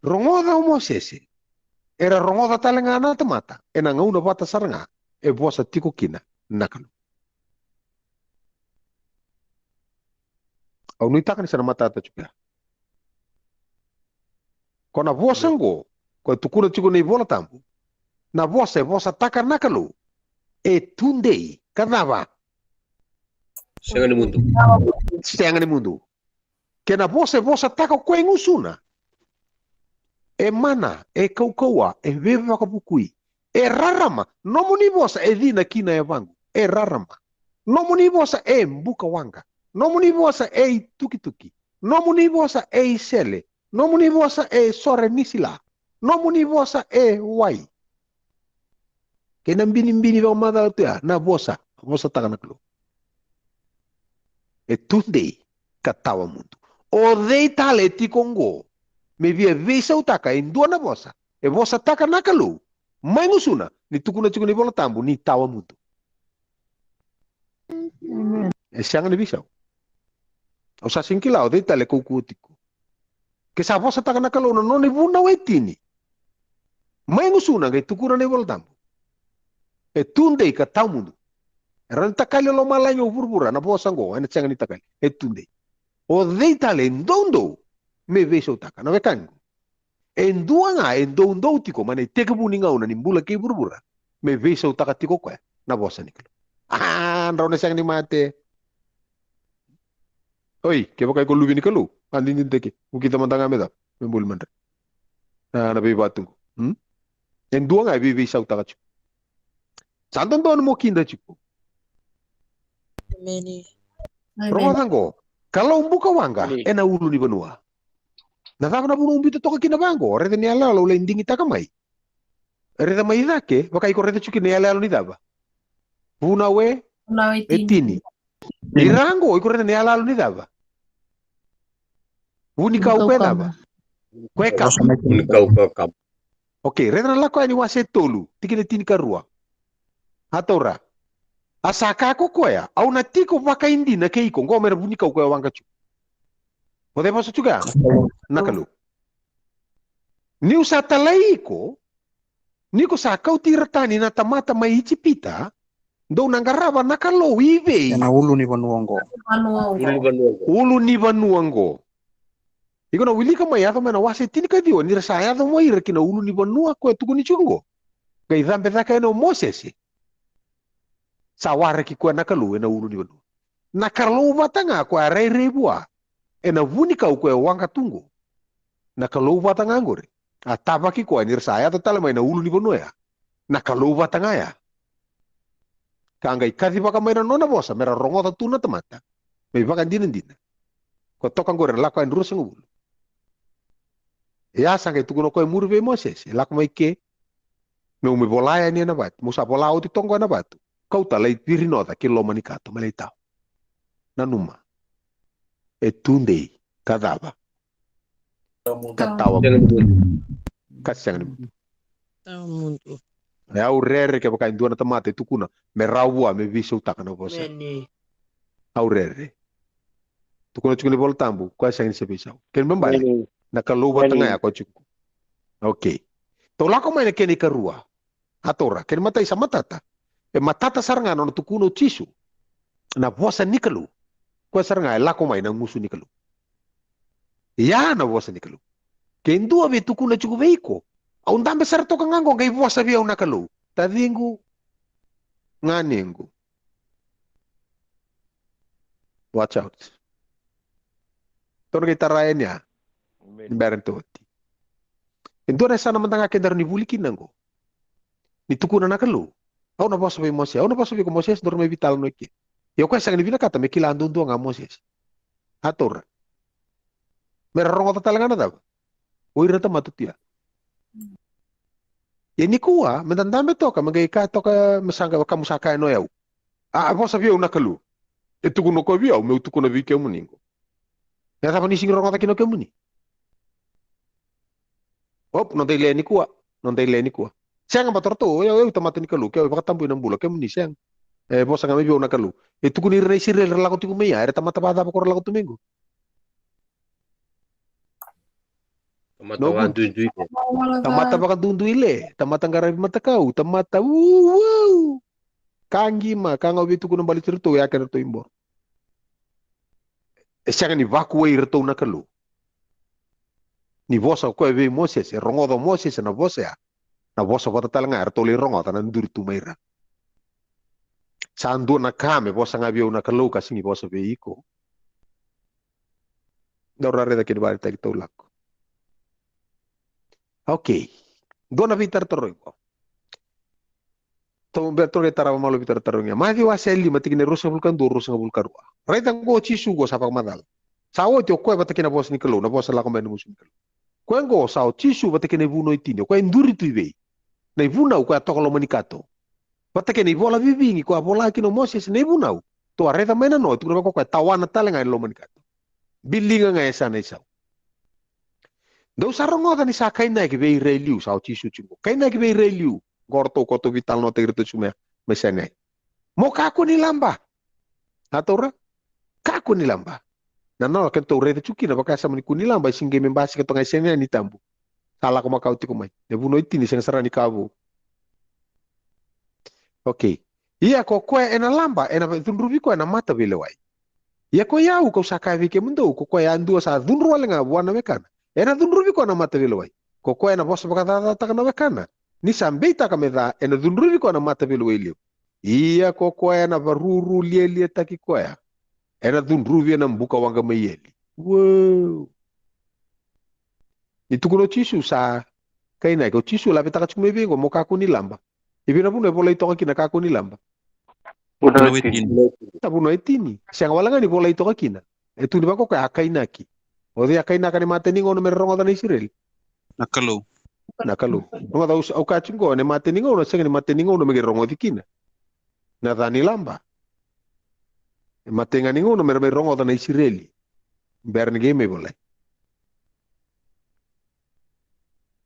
Rogoca o Mosese. Era rogoca tale ga na tamata. Ena gauna vata sara ga e vosa tiko kina na Kalou. Au nuitaka ni sa na matata tiko ya. Ko na vosa oqo, ko e tukuna tiko na iVola Tabu. Na vosa e vosataka na Kalou. E tudei, ka cava? Sega ni mudu. Sega ni mudu. Kena vosa e vosataka o koya e gusuna. E mana, e kaukauwa, e veivakavukui. E rarama, nomuni vosa e cina kina e vaqu. E rarama. Nomuni vosa e buka waqa. Nomuni vosa e itukituki. Nomuni vosa e isele. Nomuni vosa e sore ni sila. Nomuni vosa e wai. Kei na binibini vakamacala tu ya, na vosa, vosataka na Kalou. E tudei ka tawa mudu. O cei tale e tiko oqo me via veisautaka e dua na vosa e vosataka na Kalou mai gusuna, ni tukuna tiko ni Vola Tabu ni tawa mudu. E sega ni veisau. Au sa sega ni kila o cei tale e kaukauwa tiko. Ke sa vosataka na Kalou na nona ivunau e tini mai gusuna, qai tukuna na iVola Tabu, e tudei ka tawa mudu. E rawa ni takali o lomalagi o vuravura na vosa oqo, ena sega ni takali. E tudei. O cei tale e doudou me veisautaka? Na wekaqu, e dua ga e doudou tiko mai na itekivu ni gauna ni bula kei vuravura me veisautaka tiko o koya na vosa ni Kalou. A, drau na sega ni mate. Oi, kevaka iko luve ni Kalou, a didideke, o kita mada ga me cava? Me buli madrai. Na, na veivatu qo. Hmm? E dua ga e veiveisau taka tiko. Sa dodonu mo kida tiko. Emeni. Rogoca qo. Kalou buka waqa ena ulu ni vanua. Na cava na vuna au biuta toka kina vaqo? Raica ni yaloyalo au lai digitaka mai. Raica mai cake, vaka iko raica tiko kina na yaloyalo ni cava? Vunau e? Vunau e tini. Ira qo, iko raica na yaloyalo ni cava? Vunikau ko e cava? Ko e kama. Vunikau ko e kama. Okay, raica na Lako Yani wase tolu, tikina tinikarua. A taura. A sa kaya ko koya, au na tiko vakaidina kei iko, qo me ra vunikau ko e waqa tiko. O cei vosa tiko ya? Na Kalou. Niu sa talai iko, ni ko sa kauti ira tani na tamata mai Ijipita, dou na qarava na Kalou i vei? Ena ulu ni vanua oqo. Ulu ni vanua oqo. Iko na wilika mai, yaco mai na wase tinikaciwa, ni ra sa yaco mai ira ki na ulu ni vanua ko e tukuni tiko oqo. Qai cabe cake yani o Mosese. Sa waraki koya na Kalou ena ulu ni vanua. Na Kalou vata ga ko a rairai vua ena vunikau ko e waqa tu qo. Na Kalou vata ga qori. A tavaki koya ni ra sa yaco tale mai na ulu ni vanua ya. Na Kalou vata ga ya. Ka qai kacivaka mai na nona vosa me ra rogoca tu na tamata. Me ivakadinadina. Ko toka qori na Lako Yani ruasagavulu. Ia sa qai tukuna o koya e muri vei Mosese, lako mai ke, meu mai vola yani ena vatu, meu sa vola oti toka qo ena vatu. Kauta lai virinoca ki loma ni kato, mai lai tawa. Nanuma. E tudei, ka cava? Ka tawa. Ka sega ni mudu. Tawa mudu. E au rere kevaka e dua na tamata e tukuna me rawa vua me veisautaka na vosa. Emeni. Au rere. Tukuna tiko na iVola Tabu, koya sega ni se veisau. Kena ibalebale, na Kalou vata ga ya koya tiko. Okay. Tou lako mai na kena ikarua. A taura, kena imatai sa matata. E matata sara ga na nona tukuna o Jisu. Na vosa ni Kalou. Koya sara ga e lako mai na gusu ni Kalou. Ia na vosa ni Kalou. Ke dua vei tukuna tiko vei iko. Au dabe sara toka ga qo qai vosa vei au na Kalou. Taciqu. Ganequ. Watch out. Tou na qai tara yani ya. Emeni. Ni bera ni tou oti. E dua na yasana mada ga kedaru ni vuli kina qo. Ni tukuna na Kalou. Au na vosa vei Mosese, au na vosa vei ko Mosese, daru mai veitalanoa i ke. Ia o koya sega ni vinakata me kila duadua ga Mosese. A taura. Me ra rogoca tale ga na cava? O ira na tamata tu ya. Ia nikua, me da dabe toka, me qai kaya toka, me sa qai vakamu sa kaya no yau. A, a vosa vei au na Kalou. E tukuna o koya vei au, meu tukuna vei kemuni qo. E cava ni sigi rogoca kina o kemuni? Op, noda ile nikua, noda ile nikua. Sega ba toratou, o yau, o yau tamata ni Kalou, ke au vakatabui na bula, kemuni sega. E vosa ga mai vei au na Kalou. E tukuni ira na Isireli ra lako tiko mai ya, era tamata vakacava ko ra lako tu mai qo? Tamata vakaduiduile. Tamata vakaduiduile, tamata qaravi matakau, tamata uau. Ka qima, ka ga au via tukuna baleti iratou, e a kedratou iboro. E sega ni vakuai iratou na Kalou. Ni vosa o koya vei Mosese, e rogoca o Mosese na vosa ya. Na vosa vata tale ga eratou lai rogoca na duri tu mai ira. Sa dua na ka me vosa ga vei au na Kalou ka sigi vosa vei iko. Daru raica kina vakaraitaki tou lako. Okay. Dua na veitaratara iko. Tou bera tou qai tarava malo veitaratara iko. Maciu wase lima tikina e ruasagavulu ka dua, ruasagavulu ka rua. Raica qo o Jisu qo sa vakamacala. Sa oti o koya vata kei na vosa ni Kalou, na vosa lako mai na gusu ni Kalou. Koya qo sa o Jisu vata kei na ivunau e tini, o koya e duri tu i vei? Na ivunau koya toka loma ni kato. Vata kei na ivola vivigi koya vola kina o Mosese na ivunau. Tou a raica mai na noa, e tukuna vaka o koya tawana tale ga e loma ni kato. Biliga ga e sa na isau. Dou sa rogoca ni sa kainaki vei ira e liu, sa o Jisu tiko. Kainaki vei ira e liu. Qo ratou ko tou veitalanoataki iratou tiko mai, mai Saineai. Mo kakua ni laba. A taura? Kakua ni laba. Na nona kena tou raica tiko kina vakasama ni kua ni laba, e sega ni qai me basika toka ga e Saineai ni tabu. Sa lako makawa tiko mai. Na ivunau e tini sega sara ni ka vou. Okay. Ia ko koya ena laba, ena cudruvi koya na mata veilewai. Ia ko i au kau sa kaya vei kemudou, ko koya yadua sa cudru wale ga vua na wekana, ena cudruvi koya na mata veilewai. Ko koya ena vosa vakacacataka na wekana, ni sa beitaka me ca, ena cudruvi koya na mata veilewai levu. Ia ko koya ena varuru lialiataki koya, ena cudruvi ena buka waqa mai eli. Uau! Ni tukuna o Jisu sa kainaki, o Jisu lavetaka tiko mai vei qo mo kakua ni laba. I vei na vanua e volai toka kina kakua ni laba? Vunau e tini. Sa vunau e tini. Sega wale ga ni volai toka kina. E tukuni vaka o koya a kainaki. O cei a kainaka na imatai ni gauna me ra rogoca na Isireli? Na Kalou. Na Kalou. Rogoca, au kaya tiko qo na imatai ni gauna, sega ni matai ni gauna me qai rogoci kina na ca ni laba. E matai ga ni gauna me ra mai rogoca na Isireli bera ni qai mai volai.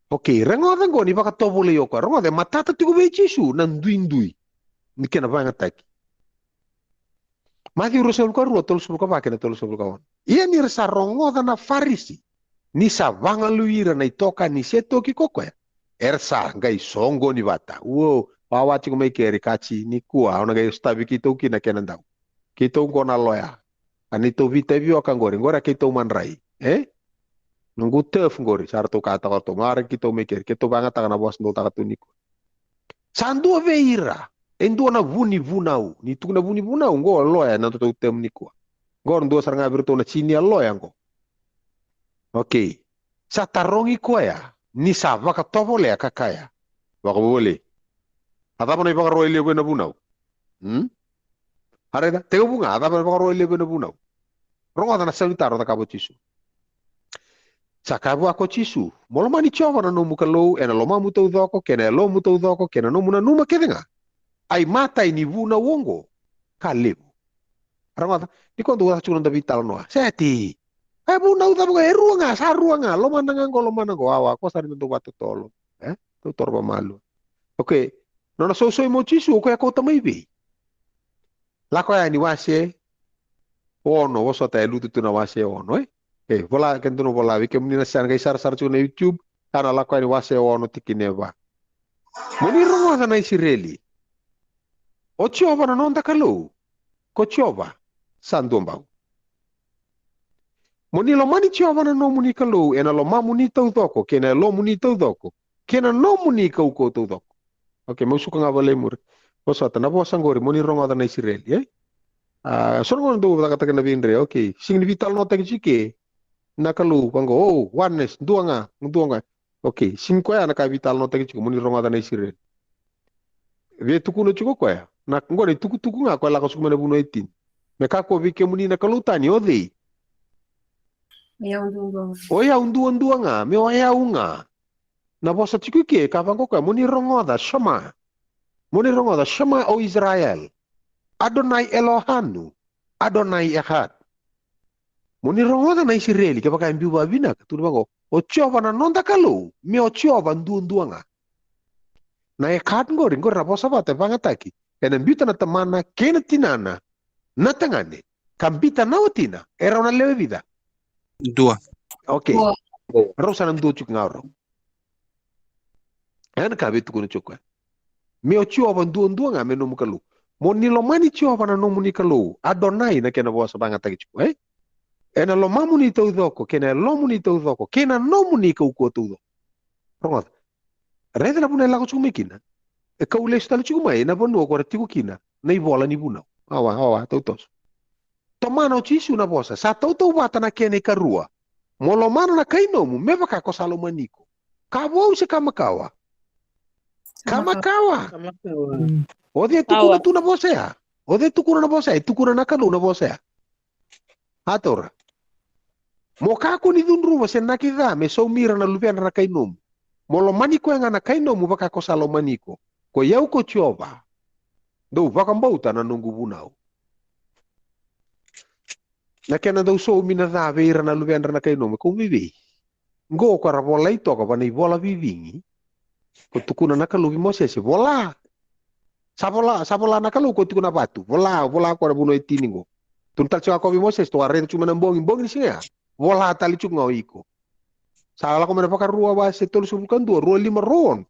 Okei, rogoca qo ni vakatovolei o koya. Rogoca, e matata tiko vei Jisu na duidui ni kena vagataki. Maciu ruasagavulu ka rua, tolusagavulu ka va kei na tolusagavulu ka ono. Ia ni ra sa rogoca na Farisi ni sa vagalui ira na itokani se toki ko koya, era sa qai soqoni vata. Uo, wawa tiko mai keri, kaci, nikua au na qai sotavi keitou kina kena dau. Keitou qo na loya. A neitou vitavioka qori, qori a keitou madrai. E? Noqu turf qori, sa ratou kaya toka ratou, mara keitou mai keri, keitou vagataka na vosa dou taka tu nikua. Sa dua vei ira e dua na vunivunau. Ni tukuna vunivunau, qo loya na nodatou temu nikua. Qo dua sara ga vei iratou na senior loya qo. Okei. Sa tarogi koya ni sa vakatovolea ka kaya, vakavuvale, a cava na ivakaro e levu ena vunau? Hmm? A raica, tekivu ga, a cava na ivakaro e levu ena vunau? Rogoca na saunitaro cakava o Jisu. Sa kaya vua ko Jisu, mo lomani Jiova na nomu Kalou ena lomamu taucoko, kei na yalomu taucoko, kei na nomu nanuma kece ga. A imatai ni vunau oqo ka levu. Rogoca, ni ko dou waca tiko na noda veitalanoa. Seti. E vunau cava qo, e rua ga, sa rua ga, lomana ga qo, lomana qo, wawa, ko sa ni dou vakatotolo. E? Dou toro vakamalua. Okei. Nona sousoi mai o Jisu, o koya kauta mai vei? Lako Yani wase ono, vosota e lutu tu na wase ono, e? E, vola, keda na vola, vei kemuni na sa qai sarasara tiko na YouTube, sa na Lako Yani wase ono tikina e va. Mo ni rogoca na Isireli. O Jiova na noda Kalou, ko Jiova sa dua bau. Mo ni lomani Jiova na nomuni Kalou ena lomamuni taucoko, kei na yalomuni taucoko, kei na nomuni kaukauwa taucoko. Okei, meu suka ga vale i muri. Vosota, na vosa qori, mo ni rogoca na Isireli, e? A, so na gauna dou cakataka na veidre, okei. Sega ni veitalanoataki tiko ke na Kalou, vaqo, o, oneness, dua ga, dua ga. Okei, sega ni koya na ka e veitalanoataki tiko, mo ni rogoca na Isireli. Via tukuna tiko koya. Na, qo na itukutuku ga koya lako tiko mai na vunau e tini. Me kakua vei kemuni na kalou tani, o cei? O yau duadua ga. O yau duadua ga, me o yau ga. Na vosa tiko i ke, ka vaqo koya, mo ni rogoca, Shema. Mo ni rogoca, Shema o Israel. Adonai Elohanu, Adonai Echad. Mo ni rogoca na Isireli, kevaka e biu vakavinaka, tukuna vaqo, o Jiova na noda Kalou, me o Jiova duadua ga. Na Echad qori, qori na vosa vata e vagataki ena biuta na tamana kei na tinana na tagane, ka biuta na watina, e rau na lewe vica? Dua. Okei. Dua. Rau sa na dua tiko ga o rau. Ena ka veitukuna tiko koya. Me o Jiova duadua ga me nomu Kalou. Mo ni lomani Jiova na nomuni Kalou. Adonai na kena vosa vagataki tiko, e? Ena lomamuni taucoko, kei na yalomuni taucoko, kei na nomuni kaukauwa taucoko. Rogoca. Raica na vanua e lako tiko mai kina. E kau lesu tale tiko mai na vanua ko ra tiko kina na ivola ni vunau. Awa, awa, tautoso. Tomana o Jisu na vosa, sa tautauvata na kena ikarua. Mo lomana na kai nomu me vaka ko sa lomani iko. Ka vou se ka makawa? Ka makawa. Ka makawa. Mm. O cei e tukuna tu na vosa ya? O cei e tukuna na vosa ya? E tukuna na Kalou na vosa ya. A taura. Mo kakua ni cudruva se naki ca me saumi ira na luvedra na kai nomu. Mo lomani koya ga na kai nomu vaka ko sa lomani iko. Ko i au ko Jiova. Dou vakabauta na noqu vunau. Na kena dau saumi na ca vei ira na luvedra na kai nomu, e kau mai vei? Qo ko ra volai toka va na ivola vivigi. Ko tukuna na Kalou vei Mosese, vola. Sa vola, sa vola na Kalou ko tiko na vatu. Vola, vola ko na vunau e tini qo. Tukuna tale tiko ga ko vei Mosese, tou a raica tiko mai na bogi, bogi ni siga ya. Vola tale tiko ga o iko. Sa lako mai na Vakarua wase tolusagavulu ka dua, rua lima, rua ono.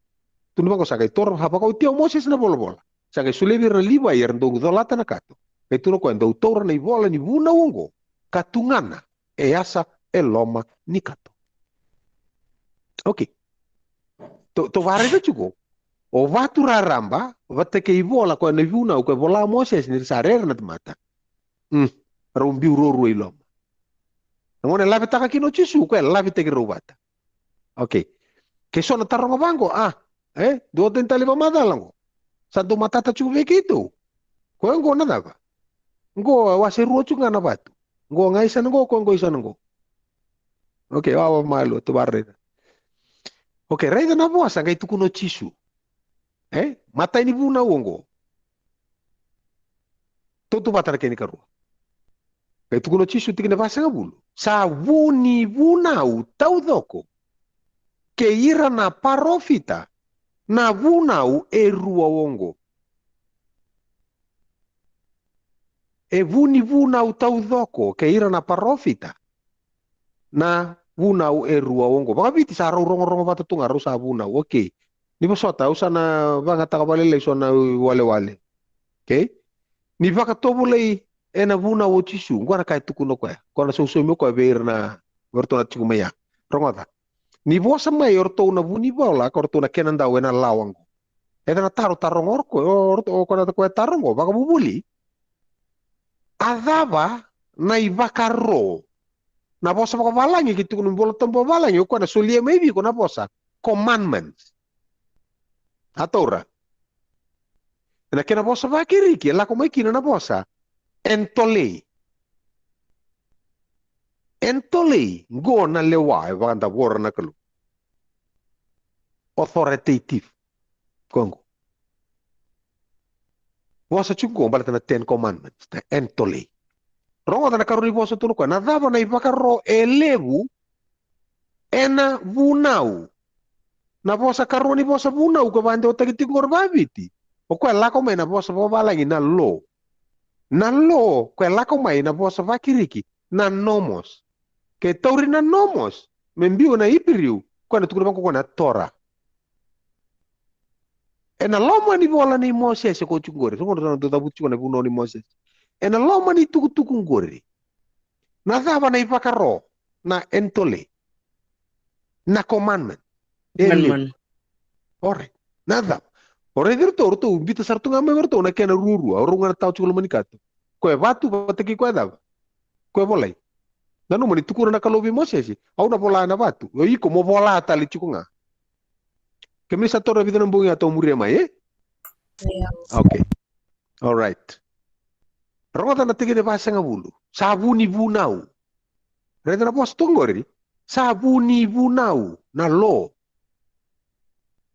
Tukuna vaqo, sa qai taura, sa vakaotia o Mosese na volavola. Sa qai solia vei ira na Livai era dau colata na kato. Qai tukuna o koya, dou taura na ivola ni vunau oqo ka tugana e yasa e loma ni kato. Okei. Tou, tou vakaraica tiko. O vatu raraba vata kei vola koya na vunau koya e vola o Mosese ni ra sa rere na tamata. Mm. Rau biu ruarua i loma. Na gauna e lavetaka kina o Jisu, koya e lavetaki rau vata. Okay. Ke so na taroga vaqo, a, e, dua tani tale vakamacala qo. Sa dau matata tiko vei keitou. Koya qo na cava? Qo e wase rua tiko ga na vatu. Qo ga i sana qo, koya qo i sana qo. Okay, wawa malua, tou vakaraica. Okay, raica na vosa qai tukuna o Jisu. E? Matai ni vunau oqo. Tautauvata na kena ikarua. Qai tukuna o Jisu tikina vasagavulu. Sa vu ni vunau taucoko kei ira na parofita na vunau e rua oqo. E vu ni vunau taucoko kei ira na parofita na vunau e rua oqo. Vakaviti sa rau rogorogo vata tu ga rau sa vunau. Okay. Ni vosota, au sa na vagataka vakalailai so na iwalewale. Okay? Ni vakatovolei ena vunau o Jisu, qo na ka e tukuna o koya. Ko na sausaumi o koya vei ira na, vei iratou na tiko mai ya. Rogoca. Ni vosa mai o ratou na vunivola, ko ratou na kena dau ena lawa qo. Eda na taro, taroga o koya, o, o, o koya na koya taroga, vakavuvuli. A cava na ivakaro? Na vosa vakavalagi, ke tukuna me Vola Tabu vavalagi, o koya na solia mai vei iko na vosa commandments. A taura. Ena kena vosa vaKiriki, e lako mai kina na vosa entolei. Entolei, qo na lewa e vakadavora na Kalou. Authoritative. Koya qo. Vosa tiko qo baleta na Ten Commandments, na entolei. Rogoca na karua ni vosa tu na koya. Na cava na ivakaro e levu ena vunau? Na vosa karua ni vosa vunau ko vakadewataki tiko qori vakaviti. O koya lako mai na vosa vakavalagi na law. Na law, koya lako mai na vosa vaKiriki na nomos. Ke tauri na nomos me biu na Iperiu, koya na tukuna vaqo na Torah. Ena loma ni vola nei Mosese ko tiko qori, rogoca na dau cavuti tiko na vunau nei Mosese. Ena loma ni tukutuku qori. Na cava na ivakaro, na entolei, na commandment? E levu. Commandment. Alright. Na cava? O raici iratou, ratou biuta sara tu ga mai vei iratou na kena ruarua, o rau ga na tawa tiko loma ni kato. Koya e vatu vata kei koya e cava? Koya e volai. Nanuma ni tukuna na Kalou vei Mosese, au na vola na vatu, o iko mo vola tale tiko ga. Kemuni sa taura vica na bogi a tou muria mai, e? Io. Okay. Alright. Rogoca na tikina e vasagavulu. Sa vu ni vunau. Raica na vosa tu qori. Sa vu ni vunau, na law.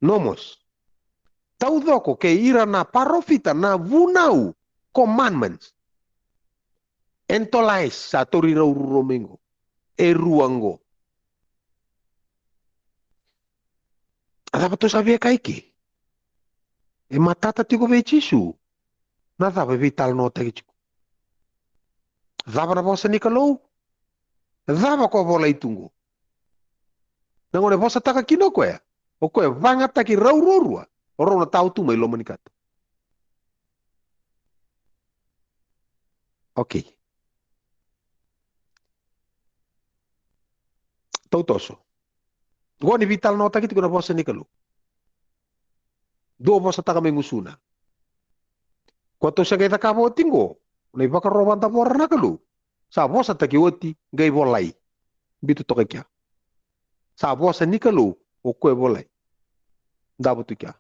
Nomos. Taucoko kei ira na parofita na vunau, commandments. Entolais, sa tauri rau ruarua mai qo. E rua qo. A cava tou sa via kaya eke? E matata tiko vei Jisu. Na cava e veitalanoataki tiko? Cava na vosa ni Kalou? Cava ko volai tu qo? Na gauna e vosataka kina o koya, o koya e vagataki rau ruarua, o rau na tawa tu mai loma ni kato. Okay. Tautoso. Qo ni veitalanoataki tiko na vosa ni Kalou. Dua vosataka mai gusuna. Ko tou sa qai cakava oti qo, na ivakaro vakadavora na Kalou. Sa vosataki oti, qai volai. Biuta toka i kea. Sa vosa ni Kalou, o koya e volai. Davo tu i kea.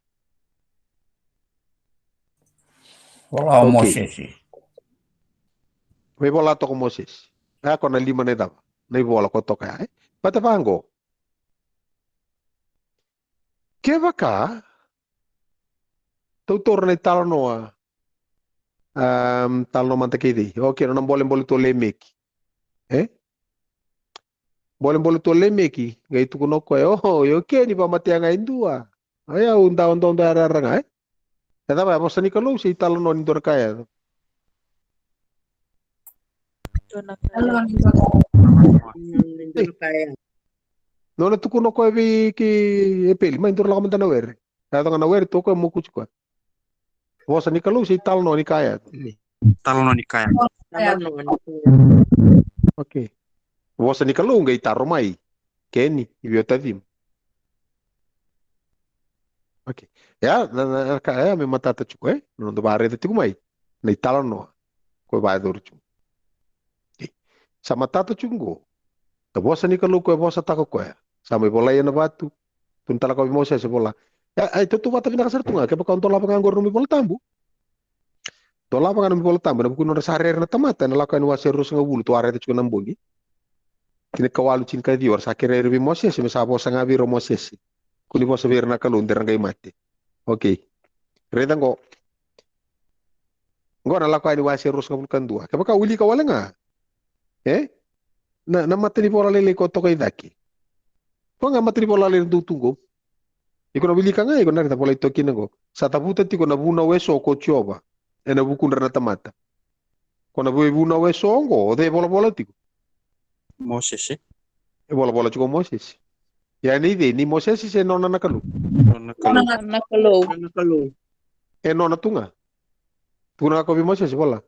Vola o Mosese. Me vola toka o Mosese. E, ko na lima na icava. Na ivola ko toka ya, e? Vata vaqo. Kevaka, tou taura na italanoa, um, talanoa mada kei cei? Okay, na bolebole tu o Lemeki. E? Bolebole tu o Lemeki, qai tukuna o koya, o, io ke ni vakamatea ga e dua. Ai au daodaoda yarayara ga, e? E cava, e vosa ni Kalou se italanoa ni dua na ka e yaco? Dua na ka e yaco. Nona tukuna o koya vei kei Epeli, mai dua lako mada na were. E yaco ga na were tu o koya mokuti koya. Vosa ni Kalou se italanoa ni ka e yaco? Talanoa ni ka e yaco. Okay. Vosa ni Kalou qai taro mai. Keni, i vei o Tacima. Okay. Ia, na, na, na ka ya me matata tiko, e? Na noda vakaraica tiko mai na italanoa ko e vakayacori tiko. Okay. Sa matata tiko qo. Na vosa ni Kalou ko e vosataka o koya. Sa mai volai ena vatu. Tukuna tale o koya vei Mosese, vola. E, e tautauvata vinaka sara tu ga kevaka o dolava ga qori na nomu iVola Tabu. Dolava ga na nomu iVola Tabu ena vuku ni nodra sa rere na tamata, ena Lako Yani wase ruasagavulu, tou a raica tiko na bogi. Tinikawalu, tinikaciwa, era sa kerea ira vei Mosese me sa vosa ga vei ira o Mosese. Kua ni vosa vei ira na Kalou de ra qai mate. Okei. Raica qo. Qo na Lako Yani wase ruasagavulu ka dua. Kevaka o wilika wale ga, e, na, na matanivola lailai ko toka i cake. Ko ga matanivola lailai dou tu qo. Iko na wilika ga, iko na raica volai toka kina qo. Sa cavuta tiko na vunau eso ko Jiova ena vukudra na tamata. Ko na vunau eso qo, o cei e volavola tiko? Mosese. E volavola tiko o Mosese. Ia nei cei? Nei Mosese se nona na Kalou? Nona na Kalou. Nona na Kalou. Nona na Kalou. E nona tu ga. Tukuna ga o koya vei Mosese, vola.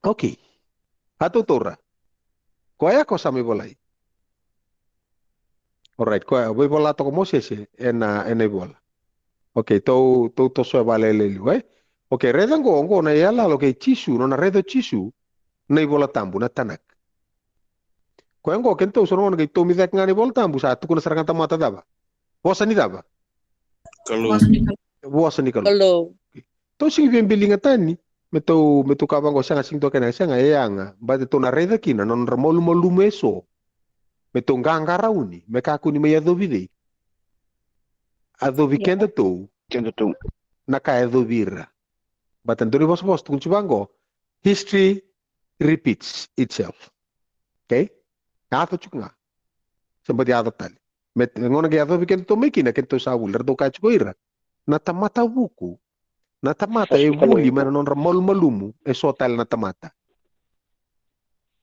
Okei. A tautaura. Koya ko sa mai volai. Orait, koya veivola toka o Mosese ena, ena ivola. Okei, tou, tou tosoya vakalailai liu, e? Okei, raica qo, qo na iyaloyalo kei Jisu, nona raica o Jisu na iVola Tabu, na Tanakh. Koya qo, kedatou so na gauna qai tomi cake ga na iVola Tabu, sa tukuna sara ga na tamata cava? Vosa ni cava? Kalou. Vosa ni Kalou. Vosa ni Kalou. Kalou. Tou sigi via biliga tani me tou, me tou kaya vaqo, sega, sigi toka kena, sega, e yaga, baleta tou na raica kina na nodra malumalumu eso. Me tou qaqarauni, me kakua ni mai yacovi cei? Yacovi kedatou. Kedatou. Na ka e yacovi ira. Baleta dua na ivosavosa tukuni tiko vaqo, history repeats itself. Okei? Yaco tiko ga. Se bati yaco tale. Me, gauna qai yacovi kedatou mai kina, kedatou sa vuli. Ratou kaya tiko o ira, na tamata vuku, na tamata e vuli mai na nodra malumalumu eso tale na tamata.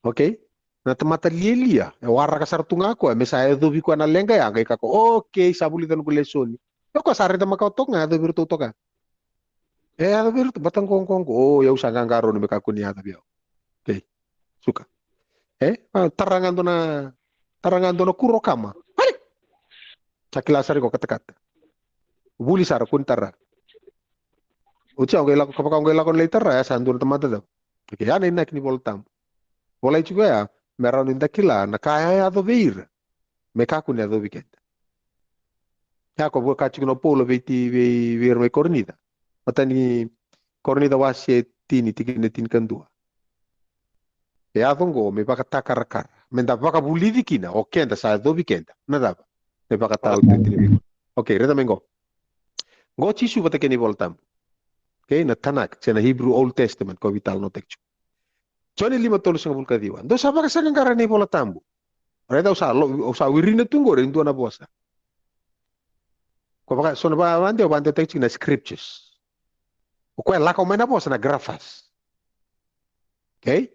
Okei? Na tamata lialia, e waraka sara tu ga o koya me sa yacovi koya na leqa ya, qai kaya o koya, okei, sa vulica noqu lesoni. O koya sa raica makawa toka ga, yacovi iratou toka. E yacovi iratou, baleta qo, qo, qo, o, au sa qaqarauni, me kakua ni yacovi au. Okei. Suka. E? A, tara ga dua na, tara ga dua na kuro o kama. Hari! Sa kila sara o koya katakata. Vuli sara, kua ni tara. Oti ya o qai lako, kevaka o qai lako ni lai tara, ya sa dua na tamata cava? Okei, ya na inaki ni iVola Tabu. Volai tiko ya me rawa ni da kila na ka e yaco vei ira, me kakua ni yacovi keda. Ya o koya e kaya tiko o Paula vei, vei, vei ira mai Korinica. Matai ni Korinica wase tini, tikina tinikadua. E yaco qo me vakatakarakara, me da vakavulici kina o keda sa yacovi keda na cava? Na ivakataotioti ni veika. Okei, raica mai qo. Qo o Jisu vata kei na iVola Tabu. Okei, na Tanakh, se na Hebrew Old Testament, ko veitalanoataki tiko. Joni lima, tolusagavulu ka ciwa. Dou sa vakasaqaqara ena iVola Tabu. Raica, au sa lo-, au sa wirina tu qori e dua na vosa. Ko vaka, so na va-, vadeu, vadeu tiko na scriptures. O koya e lako mai na vosa na graphas. Okei?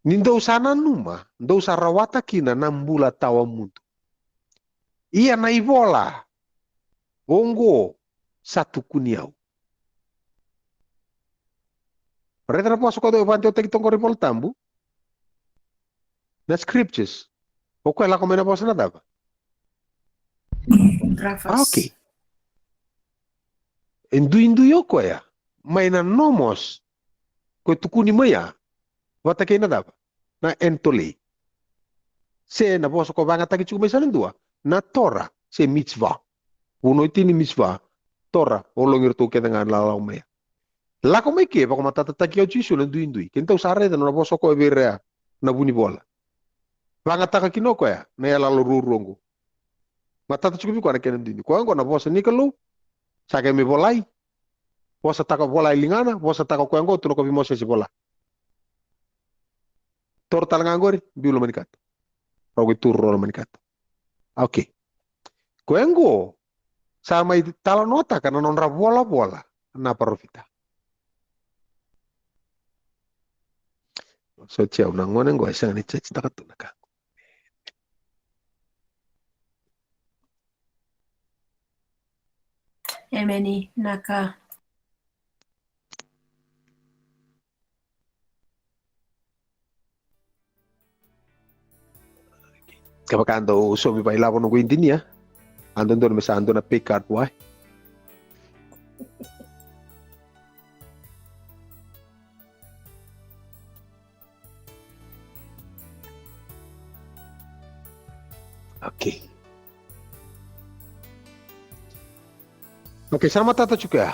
Ni dou sa nanuma, dou sa rawata kina na bula tawamudu. Ia na ivola oqo sa tukuni au. Raica na vosa koya e vakadewataki toka qori iVola Tabu. Na scriptures. O koya e lako mai na vosa na cava? Graphas. Ah, okay. E duidui o koya mai na nomos. Ko tukuni mai ya vata kei na cava? Na entole. Se na vosa ko vagataki tiko mai sa na dua, na Torah se mitzvah. Vunau e tini mitzvah, Torah, o logi iratou kece ga na lako mai ya. Lako mai ke, vakamatatataki au Jisu na duidui. Kedatou sa raica na nona vosa o koya vei ira ya na vunivola. Vagataka kina o koya na iyaloyalo ruarua oqo. Matata tiko vei koya na kena duidui. Koya oqo na vosa ni Kalou. Sa qai mai volai. Vosataka, volai ligana, vosataka o koya oqo, tukuna o koya vei Mosese, vola. Toro tale ga oqori, biu loma ni kato. Rau qai turu rau loma ni kato. Okay. Koya oqo sa mai talanoataka na nodra volavola na parofita. So tiko na gone oqo e sega ni churchtaka tu na ka. Emeni, naka. Kevaka dou saumi vakailavo noqu idinia, a dodonu me sa dua na pay card vua. Okay, sa na matata tiko ya.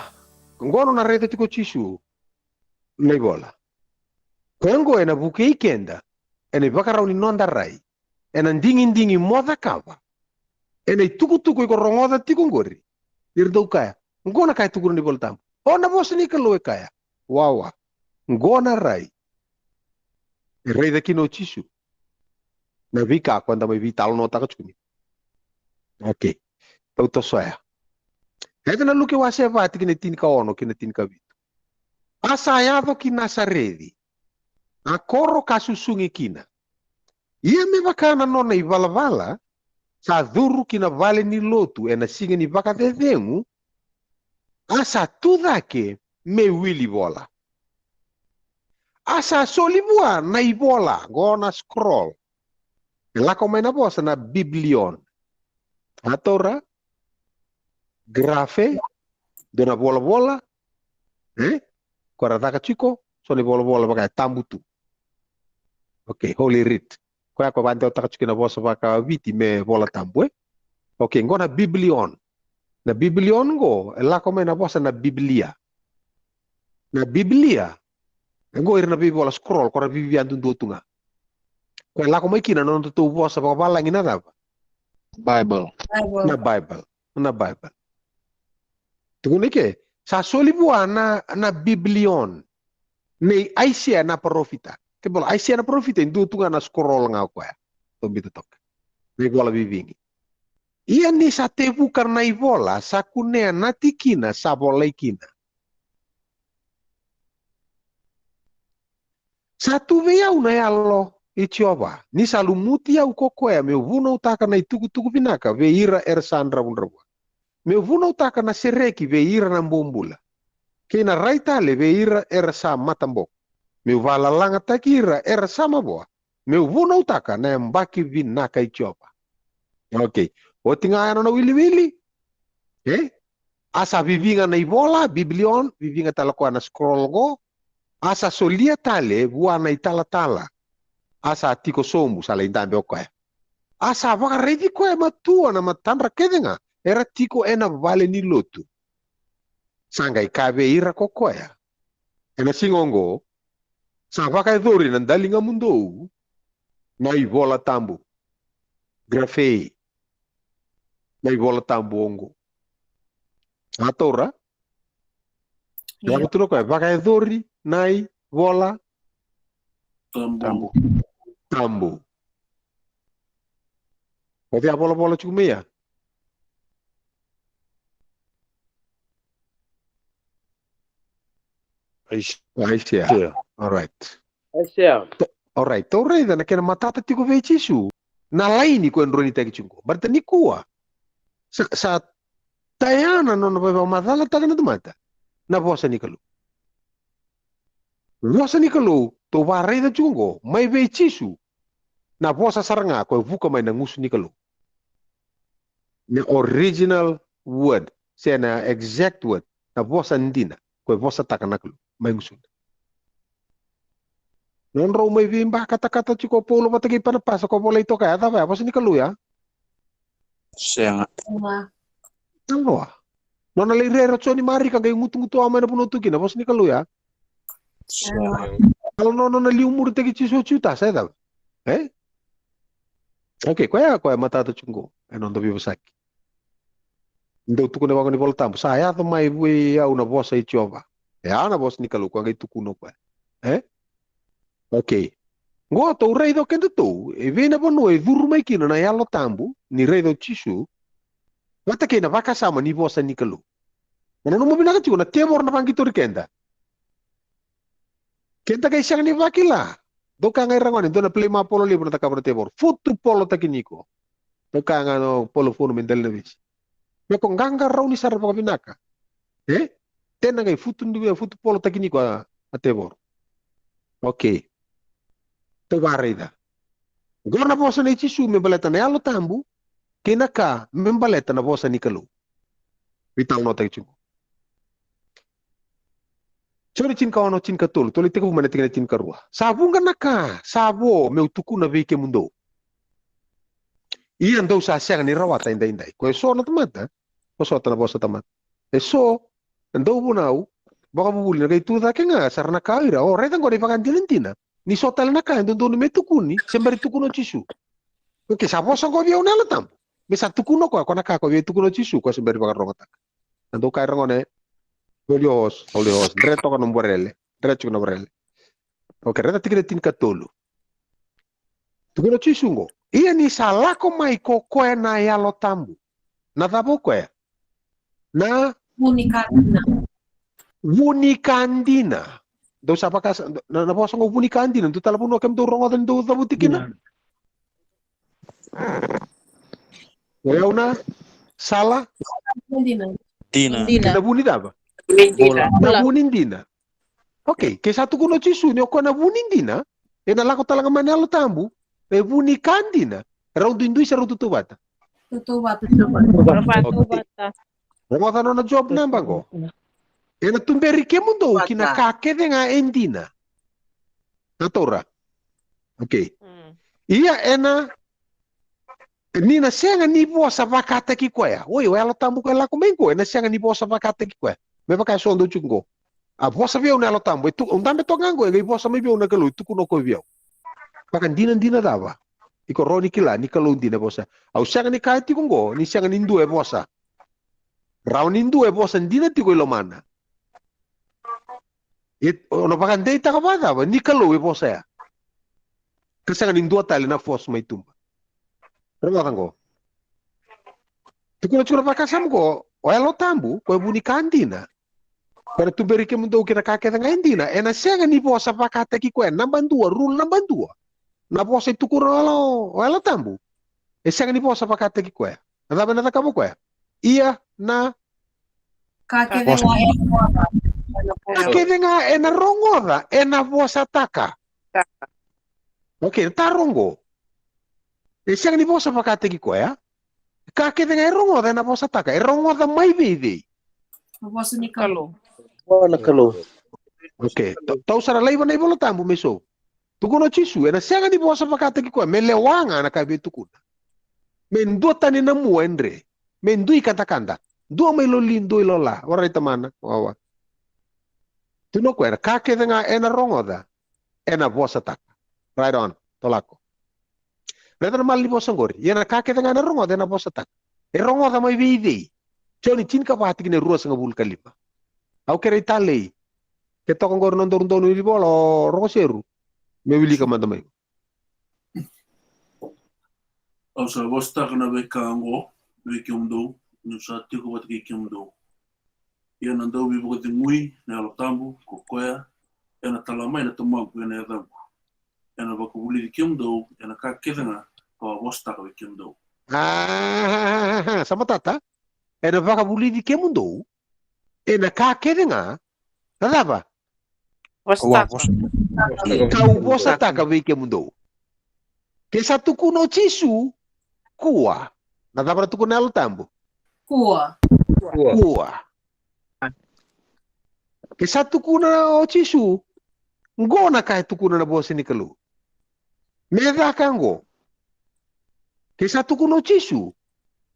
Qo na nona raica tiko o Jisu na ivola. Koya qo ena vukei keda ena ivakarau ni noda rai, ena digidigi mo cakava, ena itukutuku iko rogoca tiko qori. Ni ra dau kaya, qo na ka e tukuna na iVola Tabu. O na vosa ni Kalou e kaya. Wawa. Qo na rai e raica kina o Jisu na veika ko da mai veitalanoataka tiko ni. Okay. Tau tosoya. Raica na Luke wase va, tikina e tinikaono kei na tinikavitu. A sa yaco ki Nasareci, a koro ka susugi kina. Ia me vaka na nona ivalavala, sa curu ki na vale ni lotu ena siga ni vakacecegu, a sa tu cake me wili vola. A sa soli vua na ivola, qo na scroll. E lako mai na vosa na biblion. A taura, graphe, dua na volavola, e? Ko ra caka tiko, so na ivolavola vaka e tabu tu. Okay, holy writ. Koya ko vakadewataka tiko na vosa vakaviti me Vola Tabu, e? Okay, qo na biblion. Na biblion qo, e lako mai na vosa na biblia. Na biblia, e qo ira na veivola scroll, ko ra vivia duadua tu ga. Koya e lako mai kina na nodatou vosa vakavalagi na cava? Bible. Bible. Na Bible. Na Bible. Tukuna i ke, sa soli vua na, na biblion nei Aisea na parofita. Ke bala, Aisea na parofita, e dua tu ga na scroll ga o koya. Tou bita toka. Na ivola vivigi. Ia ni sa tevuka na ivola, sa kunea na tikina, sa volai kina. Sa tu vei au na Yalo i Jiova, ni sa lumuti au ko koya meu vunautaka na itukutuku vinaka vei ira era sa dravudravua, meu vunautaka na sereki vei ira na bobula, kei na rai tale vei ira era sa mataboko, meu valalagataki ira era sa mavoa, meu vunautaka na yabaki vinaka i Jiova. Okay. Oti ga ya na nona wiliwili. E? A sa viviga na ivola, biblion, viviga tale koya na scroll qo. A sa solia tale vua na italatala. A sa tiko sobu, sa lai dabe o koya. A sa vakaraici koya matua na matadra kece ga era tiko ena vale ni lotu. Sa qai kaya vei ira ko koya, ena siga oqo, sa vakayacori na daligamudou na iVola Tabu. Graphe na iVola Tabu oqo. A taura? Ia. Lako tu na koya, vakayacori na iVola Tabu. Tabu. O cei a volavola tiko mai ya? Aisea. Aisea. Aisea. All right. Tou raica na kena matata tiko vei Jisu na laini ko e droinitaki tiko qo. Baleta nikua sa, sa taya na nona vakamatatataka na tamata na vosa ni Kalou. Vosa ni Kalou, tou vakaraica tiko qo mai vei Jisu, na vosa sara ga ko e vuka mai na gusu ni Kalou. Na original word, se na exact word, na vosa dina ko e vosataka na Kalou mai gusuna. Nodrau mai veibakatakata tiko o Paula vata kei Panapasa ko volai toka, a cava ya, vosa ni Kalou ya? Sega. Sega. Nona lai rere o Joni Marika qai gutugutu mai na vanua tu kina, vosa ni Kalou ya? Sega. Nona, nona liumuritaki Jisu o Jutasa, e cava? E? Okay, koya, koya matata tiko qo ena noda veivosaki. Dau tukuna vaka ni Vola Tabu, sa yaco mai vei au na vosa i Jiova. E a na vosa ni Kalou, koya qai tukuna o koya. E? Okay. Qo tou raica o kedatou, e vei na vanua e curu mai kina na Yalo Tabu, ni raica o Jisu, vata kei na vakasama ni vosa ni Kalou. Na nomu vinaka tiko na tevoro na vaqitori keda. Keda qai sega ni vakila. Dou kaya ga ira gone, dua na play ma polo levu na cakava na tevoro. Futu polo takiniko. Dou kaya ga na polo fonu me dali na vesi. Me ko qaqarauni sara vakavinaka. E? Tena qai futu, futu polo takiniko a, a tevoro. Okay. Tou vakaraica. Qo na vosa nei Jisu me baleta na Yalo Tabu, kei na ka me baleta na vosa ni Kalou. Veitalanoataki tiko. Joni tinikaono, tinikatolu, tou lai tekivu mai na tikina tinikarua. Sa vuqa na ka sa vo meu tukuna vei kemudou. Ia dou sa sega ni rawata edaidai. Ko e so na tamata, ko sota na vosa tamata. E so na dauvunau vakavuvuli na qai tu cake ga sara na ka o ira. O raica qo na ivakadinadina ni so tale na ka e dodonu me tukuni se bera ni tukuna o Jisu. Okei, sa vosa qo vei au na Yalo Tabu me sa tukuna o koya ko na ka ko via tukuna o Jisu, ko se bera ni vakarogotaka. Na dau kaya ragone, hold your horse, hold your horse. Dre toka na borele. Dre tiko na borele. Okei, raica tikina tinikatolu. Tukuna o Jisu qo, ia ni sa lako mai ko koya na Yalo Tabu. Na cava o koya? Na Vu ni ka dina. Vu ni ka dina. Dou sa vaka na, na vosa qo vu ni ka dina, dou tala vanua kemudou rogoca ni dou cavuti kina. O yau na sala. Dina. Dina. Dina. Na vu ni cava? Bula. Na vu ni dina. Okei, ke sa tukuna o Jisu ni o koya na vu ni dina, ena lako tale ga mai na Yalo Tabu, e vu ni ka dina, rau duidui se rau tautauvata? Tautauvata. Okei. Rogoca nona Job naba qo. Ena tuberi kemudou ki na ka kece ga e dina. Na taura. Okei. Ia ena ni na sega ni vosa vakataki koya. Oi, o Yalo Tabu koya lako mai qo, ena sega ni vosa vakataki koya. Me vaka e so dau tiko qo. A vosa vei au na Yalo Tabu, e tu, au dabe toka ga qo, e qai vosa mai vei au na Kalou, e tukuna o koya vei au. Vakadinadina cava? Iko rawa ni kila ni Kalou dina e vosa. Au sega ni kaya tiko qo ni sega ni dua e vosa. Rawa ni dua e vosa dina tiko i lomana. E, o na vakadeitaka vakacava ni Kalou e vosa ya? Ka sega ni dua tale na force mai tuba. Rogoca qo. Tukuna tiko na vakasama qo, o Yalo Tabu, ko e vu ni ka dina. Ko na tuberi kemudou ki na ka kece ga e dina, ena sega ni vosa vakataki koya, naba dua, rule naba dua. Na vosa e tukuna o Yalo, o Yalo Tabu. E sega ni vosa vakataki koya. Na cava ena cakava o koya? Ia na Ka kece ga ena rogoca. Ka kece ga ena rogoca, ena vosataka. Okei, na taro qo. E sega ni vosa vakataki koya. Ka kece ga e rogoca, ena vosataka. E rogoca mai vei cei? Vosa ni Kalou. Vua na Kalou. Okei, tau, tau sara laiva na iVola Tabu me so. Tukuna o Jisu, ena sega ni vosa vakataki koya, me lewa ga na ka e via tukuna. Me dua tani na mua e dre, me dui kadakada, dua mai lo li, dua i lo la, warai tamana, wawa. Tukuna o koya, na ka kece ga ena rogoca, ena vosataka. Right on, to lako. Raica na mala ni vosa qori, ia na ka kece ga ena rogoca, ena vosataka. E rogoca mai vei cei? Joni tinikava tikina e ruasagavulu ka lima. Au kerei talei, ke toka qori na dodonu ni vola, o Rokoseru, me wilika mada mai. Au sa vosataka na veika oqo vei kemudou, niu sa tiko vata kei kemudou. Ia na dauveivakacegui na Yalo Tabu, ko koya ena tala mai na Tamaqu ena yacaqu, ena vakavulici kemudou ena ka kece ga kau a vosataka vei kemudou. Ah, sa matata. Ena vakavulici kemudou ena ka kece ga. Na cava? Vosataka. Kau vosataka vei kemudou. Ke sa tukuna o Jisu, kua. Na cava na tukuna na Yalo Tabu? Kua. Kua. Ke sa tukuna o Jisu, qo na ka e tukuna na vosa ni Kalou. Me caka qo. Ke sa tukuna o Jisu,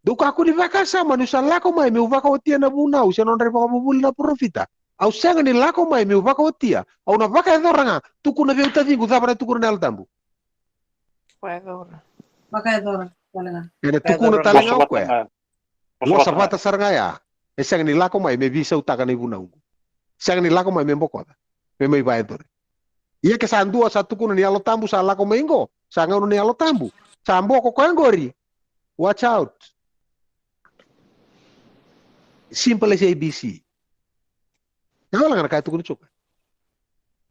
dou kakua ni vakasama niu sa lako mai meu vakaotia na vunau se nodra ivakavuvuli na parofita. Au sega ni lako mai meu vakaotia, au na vakayacora ga. Tukuna vei au taciqu, cava na tukuna na Yalo Tabu? Vakayacora. Vakayacora tale ga. Ena tukuna tale ga o koya. Vosa vata sara ga ya. E sega ni lako mai me veisautaka na ivunau. Sega ni lako mai me bokoca, me mai vakayacori. Ia ke sa dua sa tukuna ni Yalo Tabu sa lako mai qo, sa gauna ni Yalo Tabu, sa boko koya qori. Watch out. Simple as A B C. Na wala ga na ka e tukuna tiko.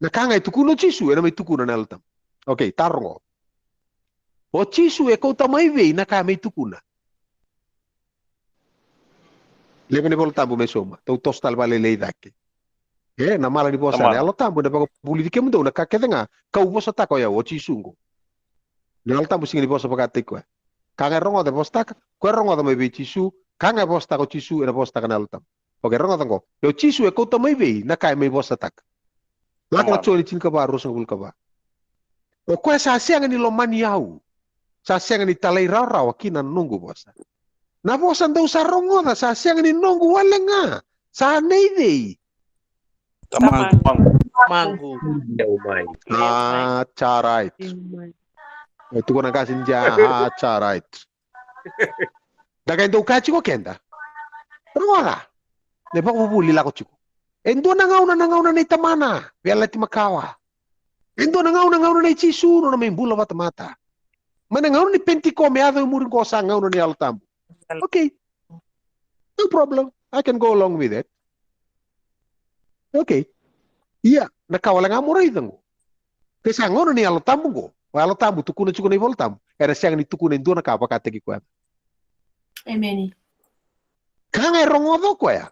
Na ka ga e tukuna o Jisu, ena mai tukuna na Yalo Tabu. Okei, taro qo. O Jisu e kauta mai vei na ka e mai tukuna? Levu na iVola Tabu me sauma, tou toso tale vakalailai cake. E, na mala ni vosa na Yalo Tabu ena vakavulici kemudou na ka kece ga kau vosataka o yau, o Jisu qo. Na Yalo Tabu sega ni vosa vakataki koya. Ka ga e rogoca e vosataka, koya e rogoca mai vei Jisu, ka ga e vosataka o Jisu, ena vosataka na Yalo Tabu. Okei, rogoca qo. Ia o Jisu e kauta mai vei na ka e mai vosataka? Lako na Joni tinikava, ruasagavulu ka va. O koya sa sega ni lomani au, sa sega ni talairawarawa ki na noqu vosa. Na vosa dou sa rogoca sa sega ni noqu wale ga, Sa nei cei? Tamaqu. Magu. Meu mai. Ah, it's alright. Meu mai. E tukuna qase ni ja, ah, it's alright. Da qai dau kaya tiko keda. Rogoca. Na ivakavuvuli lako tiko. E dua na gauna, na gauna nei Tamana. Veiyalayalati makawa. E dua na gauna, gauna nei Jisu, nona mai bula vata mada. Mai na gauna ni Penitiko me yaco e muri qo sa gauna ni Yalo Tabu. Okay. No problem. I can go along with that. Okay. Ia, na ka wale ga mo raica qo. Ke sa gauna ni Yalo Tabu qo. O Yalo Tabu tukuna tiko na iVola Tabu. Era sega ni tukuna e dua na ka vakataki koya. Emeni. Ka ga e rogoca o koya.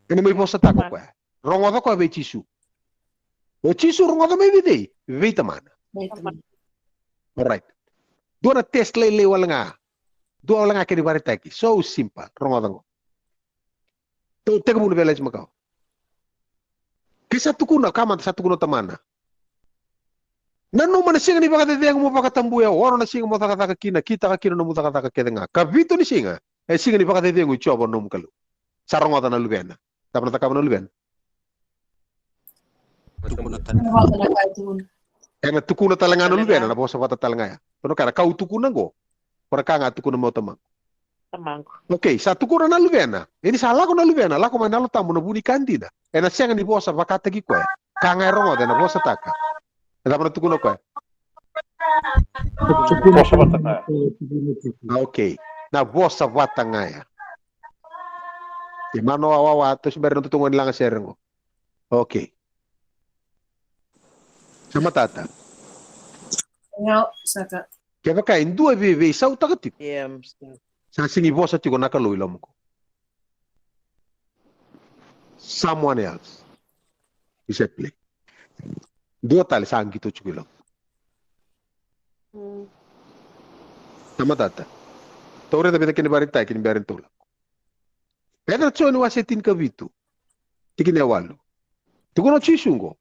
Ena mai vosataka o koya. Rogoca o koya vei Jisu. O Jisu rogoca mai vei cei? Vei Tamana. Alright. Dua na test lailai wale ga. Dua wale ga kena ivakaraitaki. So simple. Rogoca qo. Tou tekivu na veiyalayalati makawa. Ke sa tukuna, ka mada sa tukuna o Tamana. Nanuma na siga ni vakacecegu mo vakatabuya, ono na siga mo cakacaka kina, kitaka kina nomu cakacaka kece ga. Ka vitu ni siga, e siga ni vakacecegu i Jiova nomu Kalou. Sa rogoca na luvena. Cava na cakava na luvena? Tukuna Na tale. vata na ka e tukuna. Ena tukuna tale ga na Tale luvena, ga. Na vosa vata tale ga ya. Kono ka na kau tukuna qo. Kono ka ga tukuna mo Tamaqu. Tamaqu. Okay, sa tukuna na luvena. Eni sa lako na luvena, lako mai na Yalo Tabu na vu ni ka dina. Ena sega ni vosa vakataki koya. Ka ga e rogoca, ena vosataka. E cava na tukuna koya? Vosa vata ga. Ah, okay. Na vosa vata ga ya. E mano wawawa, tosi bere na tutugo ni laga sere qo. Okay. Sa matata. Io, saka. Kevaka e dua e vei, veisautaka tiko. Em, sa- Sa sigi vosa tiko na Kalou i loma qo. Someone else is at play. Dua tale sa qito tiko i loma. Mm. Sa matata. Tou raica vei na kena ivakaraitaki ni bera ni tou lako. Petra, Joni wase tinikavitu, tikina e walu. Tukuna o Jisu qo.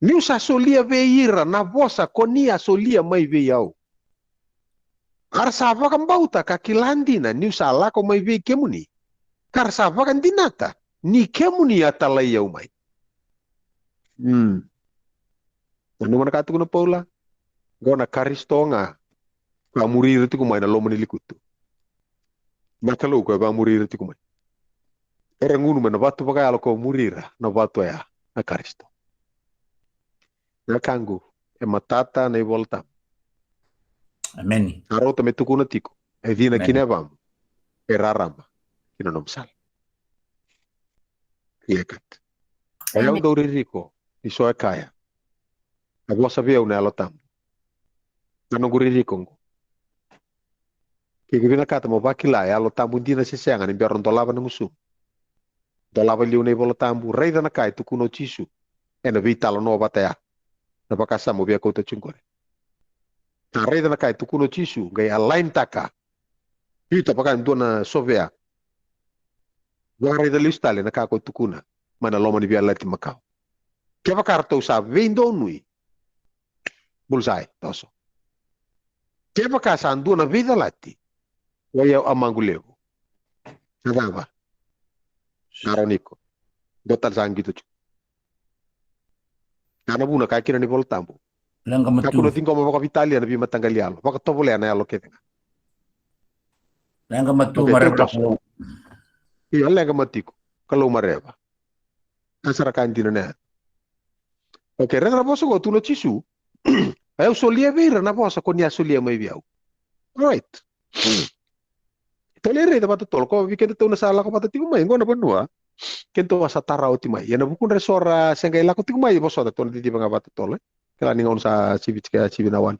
Niu sa solia vei ira na vosa ko ni a solia mai vei au. A ra sa vakabauta ka kila dina niu sa lako mai vei kemuni. Ka ra sa vakadinata ni kemuni a talai au mai. Hmm. Nanuma na ka tukuna o Paula. Qo na Karisito ga. Ka muri ira tiko mai na loma ni lekutu. Na Kalou ko e vamuri ira tiko mai. Era gunu mai na vatu vakayalo ko muri ira na vatu oya na Karisito. Na ka qo e matata na iVola Tabu. Emeni. Sa rauta me tukuna tiko e cina Emeni. Kina e vamu, e rarama kina nomu sala. Ia kata. O yau dau ririko ni so e kaya. A vosa vei au na Yalo Tabu. Na noqu ririko qo. Ke ko vinakata mo vakila e Yalo Tabu dina se sega ni bera dolava na gusumu. Dolava liu na iVola Tabu, raica na ka e tukuna o Jisu ena veitalanoa vata ya. Na vakasama au via kauta tiko qori. Ka raica na ka e tukuna o Jisu, qai align taka. Pita vaka e dua na sovea. Vakaraica lesu tale na ka ko tukuna mai na loma ni Veiyalayalati Makawa. Kevaka ratou sa veidonui, bullseye, toso. Kevaka sa dua na veicalati, o yau a maqu levu. Sa cava? Sa rawa ni ko. Dua tale sa qito tiko. Ka na vuna ka kina ni Vola Tabu. Leqa matu. Kakua ni ciqoma vakaveitalia na veimataqali yalo. Vakatovolea na yalo kece ga. Leqa matu, Okay, mareva toso. Kalou. Io, leqa matu iko. Kalou mareva. A sara ka dina na yalo. Okay, raica na vosa qo tukuna o Jisu. A yau solia vei ira na vosa ko ni a solia mai vei au. Alright. Tou lai raica vata totolo, ko vei kedatou na sa lako vata tiko mai, qo na vanua. Kedatou a sa tara oti mai. Ia na vukudra eso ra se qai lako tiko mai, vosota, tou na ciciva ga vata totolo, e. Kila ni gauna sa sivi tiko, sivi na wale.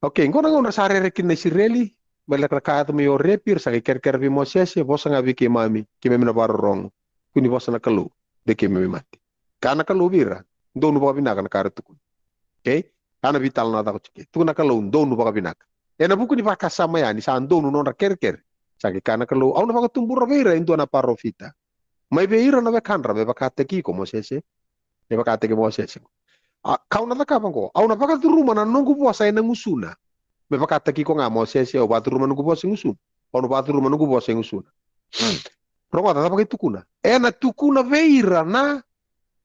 Okay, qo na gauna sa rere kina na Isireli, mai lako na ka yaco mai Orepi, ra sa qai kerekere vei Mosese, vosa ga vei keimami, keimami na vakarorogo. Kua ni vosa na Kalou, de keimami mate. Kaya na Kalou vei ira, donu vakavinaka na ka ra tukuna. Okay? Ana veitalanoa caka tiko. Tukuna na Kalou, donu vakavinaka. Ena vuku ni vakasama ya ni sa donu nodra kerekere. Sa qai kaya na Kalou, au na vakatubura vei ira e dua na parofita. Mai vei ira na wekadra me vakataki iko Mosese. Me vakataki Mosese. A, kau na cakava qo. Au na vakacuruma na noqu vosa ena gusuna. Me vakataki iko ga Mosese, au vakacuruma noqu vosa e gusuna. Au na vakacuruma noqu vosa e gusuna. Rogoca, cava qai tukuna? Ena tukuna vei ira na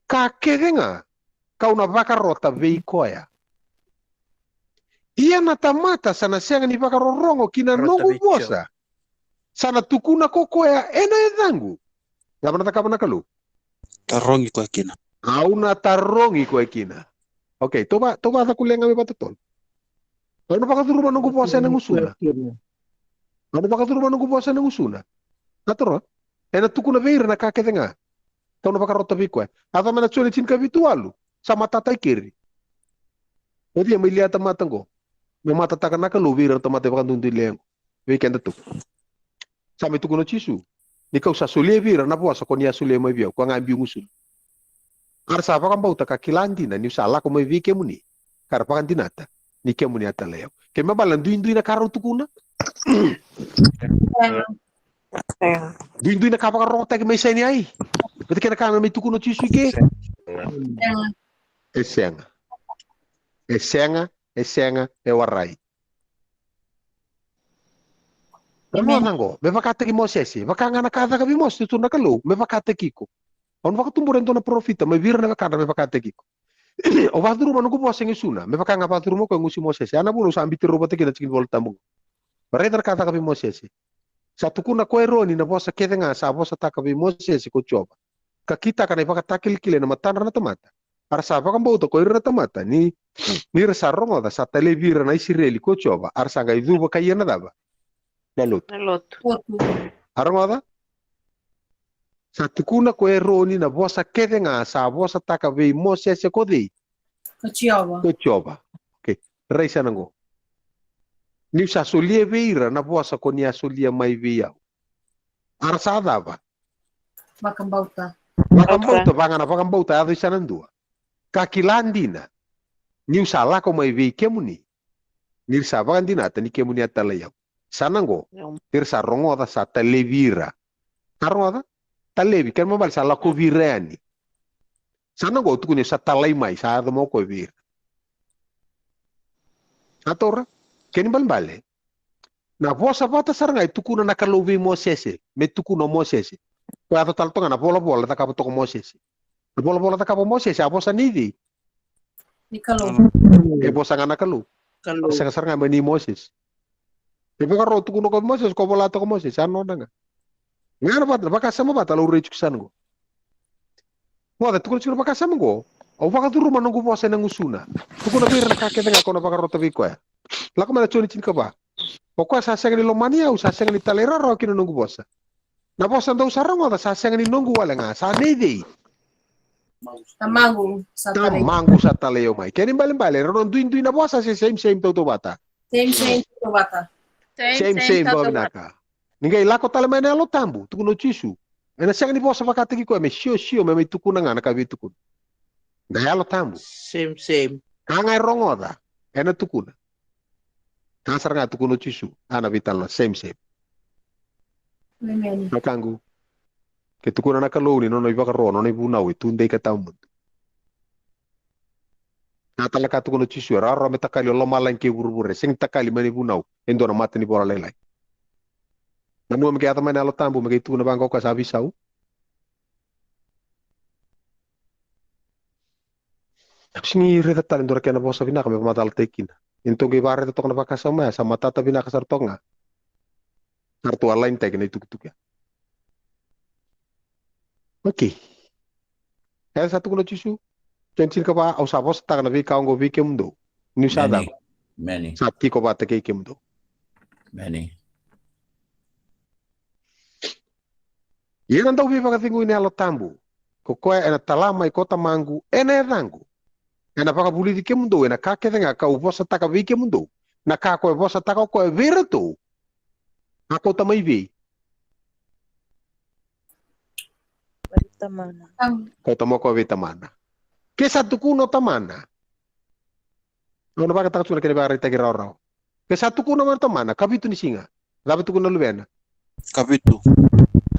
ka kece ga kau na vakarota vei koya. Ia na tamata sa na sega ni vakarorogo ki na noqu vosa, sa na tukuna ko koya ena yacaqu. Cava na cakava na Kalou? Tarogi koya kina. Au na tarogi koya kina. Okay, tou va, tou vacakulega me vakatotolo. Au na vakacuruma noqu vosa ena gusuna. Au na vakacuruma noqu vosa ena gusuna. Na toro, ena tukuna vei ira na ka kece ga kau na vakarota vei koya. A cava na Joni tinikavitu walu, sa matata i keri. O cei mai lia tamata qo me matataka na Kalou vei ira na tamata e vakaduidui lea qo? Vei keda tu. Sa mai tukuna o Jisu, ni kau sa solia vei ira na vosa ko ni a solia mai vei au, ko ga biu gusuna. A ra sa vakabauta ka kila dina niu sa lako mai vei kemuni, ka ra vakadinata ni kemuni a talai au. Ke me bale na duidui na ka rau tukuna. Duidui na ka vakarogotaki mai Saineai. Vata kei na ka me mai tukuna o Jisu i ke. E sega. E sega, e sega, e warai. Rogoca qo, me vakataki Mosese, vaka ga na ka caka vei Mosese tu na Kalou, me vakataki iko. Au na vakatubura e dua na parofita mai vei ira na wekadra me vakataki iko. Au vakacuruma noqu vosa e gusuna, me vaka ga vakacuruma ko e gusu i Mosese. A na vuna au sa biuti rau vata kina tiki ni Vola Tabu qo. Raica na ka caka vei Mosese. Sa tukuna ko Eroni na vosa kece ga sa vosataka vei Mosese ko Jiova, ka kitaka na ivakatakilakila ena matadra na tamata. A ra sa vakabauta ko ira na tamata ni, ni ra sa rogoca sa talevi ira na Isireli ko Jiova, a ra sa qai cuva ka ia na cava? Na lotu. Na lotu. A rogoca? Sa tukuna ko Eroni na vosa kece ga sa vosataka vei Mosese ko cei? Ko Jiova. Ko Jiova. Okay. Rai sa na qo. Niu sa solia vei ira na vosa ko ni a solia mai vei au. A ra sa cava? Vakabauta. Vakabauta, vaka ga na vakabauta, yaco i sa na dua. Ka kila dina niu sa lako mai vei kemuni, ni ra sa vakadinata ni kemuni a talai au. Sa na qo, ni ra sa rogoca sa talevi ira. Sa rogoca? Talevi, kena ibalebale sa lakovi ira yani. Sa na qo tukuni sa talai mai, sa yaco mai o koya vei ira. Sa taura? Kena ibalebale na vosa vata sara ga e tukuna na Kalou vei Mosese, me tukuna o Mosese. Ko yaco tale toka ga na volavola cakava toka o Mosese. Na volavola cakava o Mosese, a vosa nei cei? Ni Kalou. E vosa ga na Kalou. Kalou. Sega sara ga mai nei Mosese. E vakaro tukuna ko Mosese, ko vola toka o Mosese, a nona ga. Ga na vata, vakasama vata, laurai tiko sa na qo. Moce, tukuna tiko na vakasama qo. Au vakacuruma noqu vosa ena gusuna. Tukuna vei ira na ka kece ga kau na vakarota vei koya. Lako mai na Joni tinikava. O koya sa sega ni lomani au, sa sega ni talairawarawa ki na noqu vosa. Na vosa dou sa rogoca sa sega ni noqu wale ga, sa nei cei? Tamaqu sa talai. Tamaqu sa talai au mai. Kena ibalebale, rau na duidui na vosa se same same tautauvata? Same same tautauvata. Same same, vakavinavinaka. Ni qai lako tale mai na Yalo Tabu, tukuna o Jisu. Ena sega ni vosa vakataki koya me siosio, me mai tukuna ga na ka via tukuna. Na Yalo Tabu. Same same. Ka ga e rogoca, ena tukuna. Ka sara ga tukuna o Jisu, a na veitalanoa, same same. Amen. Wekaqu, ke tukuna na Kalou ni nona ivakaro, nona ivunau e tudei ka tawamudu. Na tale ka tukuna o Jisu, e rawarawa me takali o lomalagi kei vuravura, e sega ni takali mai na ivunau e dua na matanivola lailai. Nanuma me qai yaco mai na Yalo Tabu me qai tukuna vaqo o koya sa veisau. Au sega ni raica tale e dua na kena vosa vinaka me vakamacalataki kina. Ni tou qai vakaraica toka na vakasama ya, sa matata vinaka sara toka ga. Sa ratou alainitaki na itukutuku ya. Okay. E sa tukuna o Jisu, Joni tinikava, au sa vosataka na veika oqo vei kemudou. Niu sa cava? Sa tiko vata kei kemudou. Ia na dauveivakacegui na Yalo Tabu, ko koya ena tala mai ko Tamaqu ena yacaqu, ena vakavulici kemudou ena ka kece ga kau vosataka vei kemudou. Na ka ko e vosataka o koya vei iratou, a kauta mai vei? Vei Tamana. Kauta mai o koya vei Tamana. Ke sa tukuna o Tamana, au na vakataka tu na kena ivakaraitaki rawarawa. Ke sa tukuna mai o Tamana, kavitu ni siga. Cava tukuna na Luvena? Kavitu.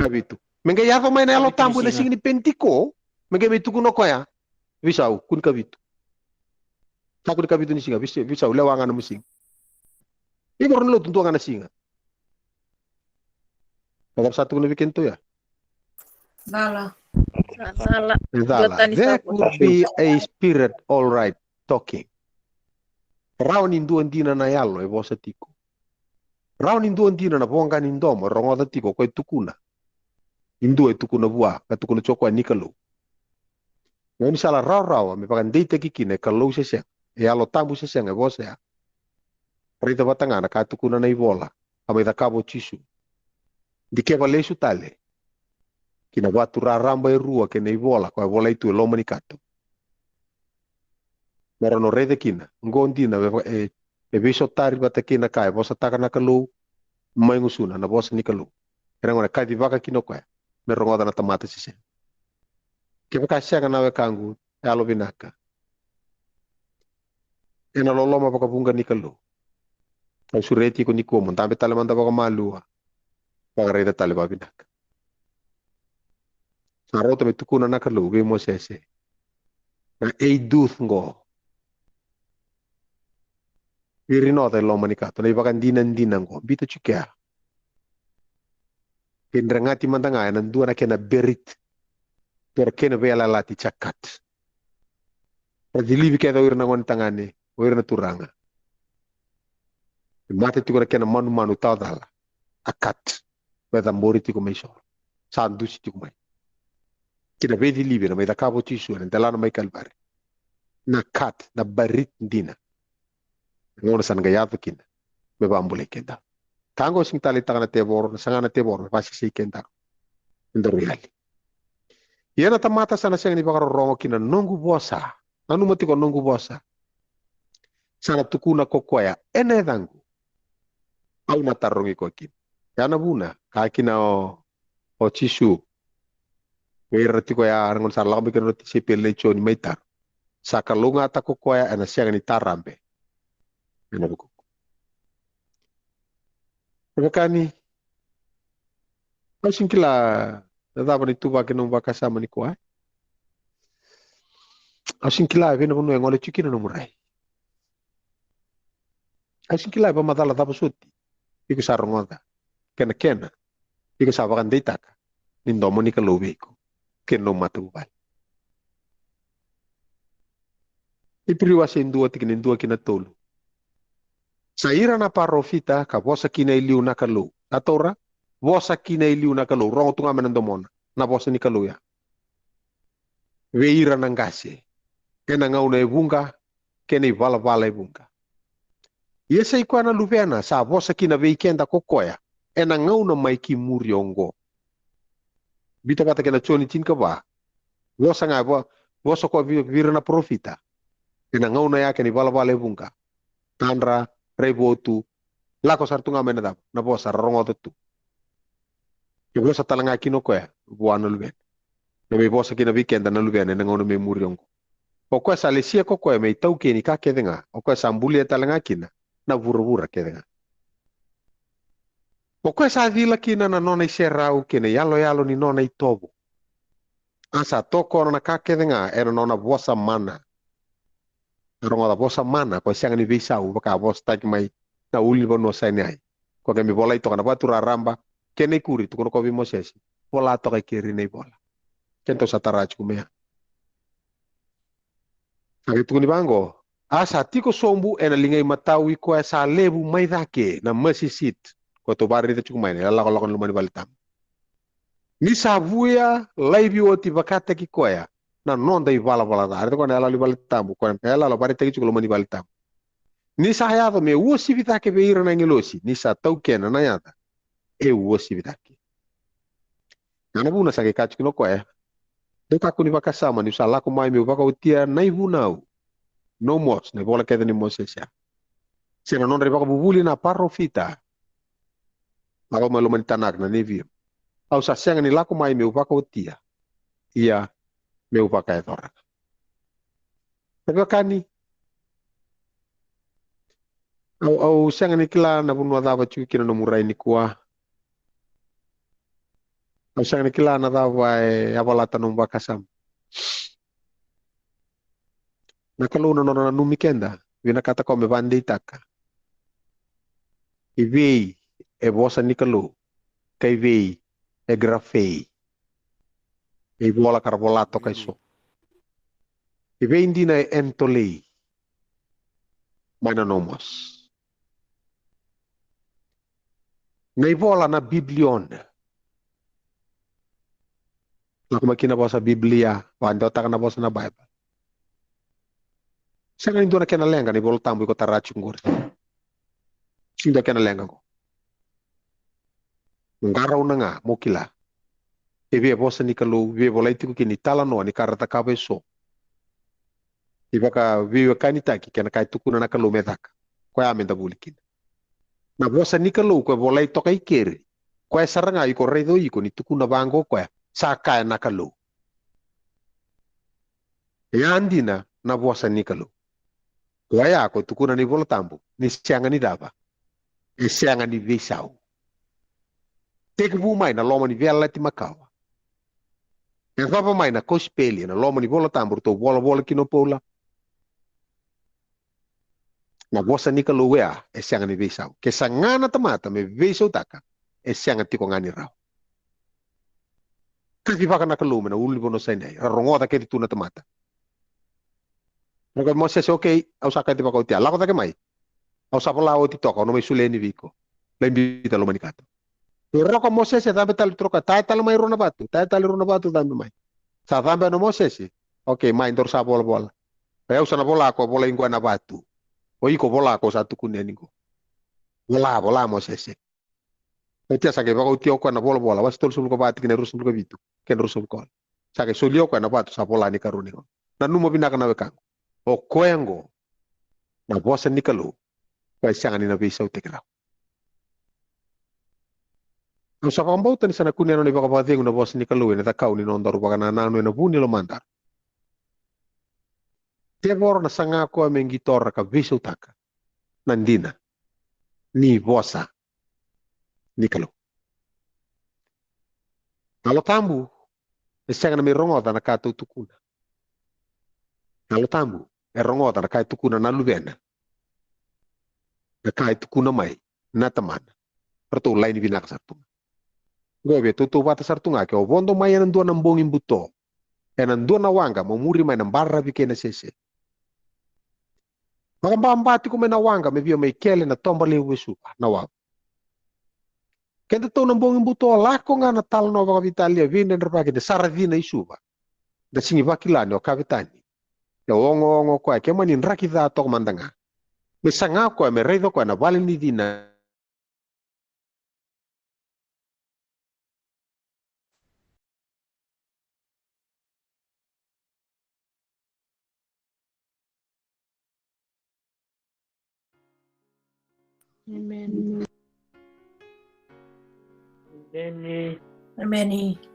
Kavitu. Me qai yaco mai na Yalo Tabu ena siga ni Penitiko, me qai mai tukuna o koya, veisau, kua ni kavitu. Sa kua ni kavitu ni siga, veisau, lewa ga na nomu siga. Iko rau na lotu, dua ga na siga. Cava sa tukuna vei kedatou ya? Cala. Cala. E cala. There could be a spirit, all right, talking. Rawa ni dua dina na yalo e vosa tiko. Rawa ni dua dina na voqa ni domo e rogoca tiko ko e tukuna. Ni dua e tukuna vua, ka tukuna tiko koya ni Kalou. Gaunisala rawarawa me vakadeitaki kina e Kalou se sega, e Yalo Tabu se sega e vosa ya. Raica vata ga na ka tukuna na ivola ka mai cakava o Jisu. Dikeva lesu tale ki na vatu raraba e rua kei na ivola ko e volai tu e loma ni kato. Me rau na raica kina, oqo dina e, e veisotari vata kei na ka e vosataka na Kalou mai gusuna, na vosa ni Kalou. Era gona kacivaka kina o koya me rogoca na tamata se sega. Kevaka e sega na wekaqu, e yalo vinaka, ena loloma vakavuqa ni Kalou, au sureti iko nikua mo dabe tale mada vakamalua, vakaraica tale vakavinaka. Sa rauta me tukuna na Kalou vei Mosese na eiduth qo. Virinoca e loma ni kato na ivakadinadina qo, bita tiko ya. Ke dregati mada ga ena dua na kena berit, dua na kena veiyalayalati, jakat. Ra cilivi kece o ira na gone tagane, o ira na turaga. E mate tiko na kena manumanu tawa cala, a kat. Me cabori tiko mai soro, sa dusi tiko mai. Kina veicilivi ena mai cakava o Jisu ena delana mai Kalivari. Na kat, na barit dina. Na gauna sa na qai yaco kina me vakabulai keda. Ka qo sigi taleitaka na tevoro, na saga na tevoro me vakasesei keda. Eda rui yali. Ia na tamata sa na sega ni vakarorogo kina noqu vosa. Nanuma tiko noqu vosa. Sa na tukuna ko koya ena yacaqu, au na tarogi koya kina. Ya na vuna ka kina o, o Jisu. Vei ira tiko ya, era gona sa lako mai kina na tisaipeli nei Joni mai taro. Sa kalougata ko koya, ena sega ni tarabe ena vukuku. Vekani, au sigi kila na cava na ituvaki na nomu vakasama nikua. Au sigi kila vei na vanua e gole tiko kina nomu rai. Au sigi kila e vakamacala cava soti iko sa rogoca, kena kena iko sa vakadeitaka ni domo ni Kalou vei iko kei na nomu matavuvale. Iperiu wase e dua, tikina e dua ki na tolu. Sa ira na parofita ka vosa kina e liu na Kalou. Sa taura, vosa kina e liu na Kalou, rogo tu ga mai na domona na vosa ni Kalou ya. Vei ira na qase ena gauna e vuqa kei na ivalavala e vuqa. Ia sa i koya na Luvena sa vosa kina vei keda ko koya ena gauna mai ki muri oqo. Bita vata kei na Joni tinikava. Vosa ga e vo, vosa ko vei, vei ira na parofita ena gauna ya kei na ivalavala e vuqa. Tadra, raivotu, lako sara tu ga mai na cava, na vosa ra rogoca tu. E vosa tale ga kina o koya vua na Luvena. Na mai vosa kina vei keda na Luvena ena gauna me muri oqo. O koya sa lesia ko koya me itaukei ni ka kece ga, o koya sa bulia tale ga kina na vuravura kece ga. O koya sa cila kina na nona iserau kei na iyaloyalo ni nona itovo. A sa tokona na ka kece ga ena nona vosa mana. Na rogoca, vosa mana, ko sega ni veisau, vaka vosataki mai na ulunivanua Saineai. Ko qai mai volai toka na vatu raraba kei na ikuri, tukuna ko vei Mosese, vola toka i keri na ivola. Kedatou sa tara tiko mai ya. A qai tukuni vaqo, a sa tiko sobu ena liga imatau i koya sa levu mai cake, na mercy seat, koya tou vakaraica tiko mai na ilakolako ni loma ni vale tabu. Ni sa vuya laivi oti vakataki koya na noda ivalavala ca. Raica koya na iyaloyalo ni vale tabu, koya na iyaloyalo vakaraitaki tiko loma ni vale tabu. Ni sa yaco me uasivi cake vei ira na agilosi, ni sa taukena na yaca e uasivi cake. Ya na vuna sa qai kaya tiko kina o koya, dou kakua ni vakasama niu sa lako mai meu vakaotia na ivunau, nomos, na ivola kece nei Mosese ya, se na nodra ivakavuvuli na parofita. Lako mai loma ni Tanak na Neviim. Au sa sega ni lako mai meu vakaotia, ia meu vakayacora. Na veiwekani, au, au sega ni kila na vanua cava tiko kina nomu rai nikua. Au sega ni kila na cava e yavalata nomu vakasama. Na Kalou na nona nanumi keda, vinakata koya me vakadeitaka i vei e vosa ni Kalou, ka i vei e graphe. Na ivola ka ra vola toka e so. E vei dina e entolei mai na nomos? Na ivola na biblion. Lako mai kina na vosa Biblia, vakadewataka na vosa na Bible. Sega ni dua na kena leqa na iVola Tabu iko tara tiko qori. Sega ni dua kena leqa qo. Mo qarauna ga mo kila. E via vosa ni Kalou, via volai tiko kina ni talanoa ni ka ra cakava e so. Ni vakaveiwekanitaki kei na ka e tukuna na Kalou me caka. Koya me da vuli kina. Na vosa ni Kalou ko e volai toka i keri. Koya sara ga iko raica o iko ni tukuna vaqo koya, sa kaya na Kalou. E a dina na vosa ni Kalou. Koya ko e tukuna na iVola Tabu ni sega ni cava? E sega ni veisau. Tekivu mai na loma ni Veiyalayalati Makawa. E cava mai na kosipeli ena loma ni Vola Tabu ratou volavola kina o Paula. Na vosa ni Kalou e a, e sega ni veisau. Ke saga na tamata me veisautaka, e sega tiko ga ni rawa. Kacivaka na Kalou mai na ulunivanua o Sainai, ra rogoca kece tu na tamata. Rogoca Mosese, okei, au sa kacivaka oti, a lako cake mai. Au sa vola oti toka, au na mai solia yani vei iko. Lai biuta loma ni kato. Rogoca Mosese, cabe tale tu, rogoca, taya tale mai rua na vatu, taya tale rua na vatu, cabe mai. Sa cabe na Mosese, okei, mai daru sa volavola. E au sa na vola ko volai qo ena vatu. O iko vola ko sa tukuni yani qo. Vola, vola Mosese. Oti ya sa qai vakaotia o koya na volavola, wase tolusagavulu ka va tikina e ruasagavulu ka vitu kei na ruasagavulu ka ono. Sa qai solia o koya na vatu sa vola ni karua ni gauna. Nanuma vinaka na wekaqu. O koya qo na vosa ni Kalou. Koya e sega ni na veisautaki rawa. Au sa vakabauta ni sa na kunea na nona ivakavakacegu na vosa ni Kalou ena cakau ni nodaru vakanananu ena vu ni lomadaru. Tevoro na saga koya me qitora ka veisautaka na dina ni vosa ni Kalou. Yalo Tabu e sega na me rogoca na ka tou tukuna. Yalo Tabu e rogoca na ka e tukuna na Luvena, na ka e tukuna mai na Tamana. Ratou laini vinaka sara tu ga. Qo e via tautauvata sara tu ga ke o vodo mai ena dua na bogi buto, ena dua na waqa mo muri mai na baravi kei na sese. Vakababa tiko mai na waqa me via mai kele na toba levu e Suva, na wavu. Kedatou na bogi buto, lako ga na talanoa vakaveitalia, veidredrevaki, da sa ra cina i Suva. Da sigi vakila ni o Kavetani e ogoogo koya, ke mani draki ca toka mada ga. Me saga koya me raica koya na vale ni cina. Emeni. Emeni. Emeni.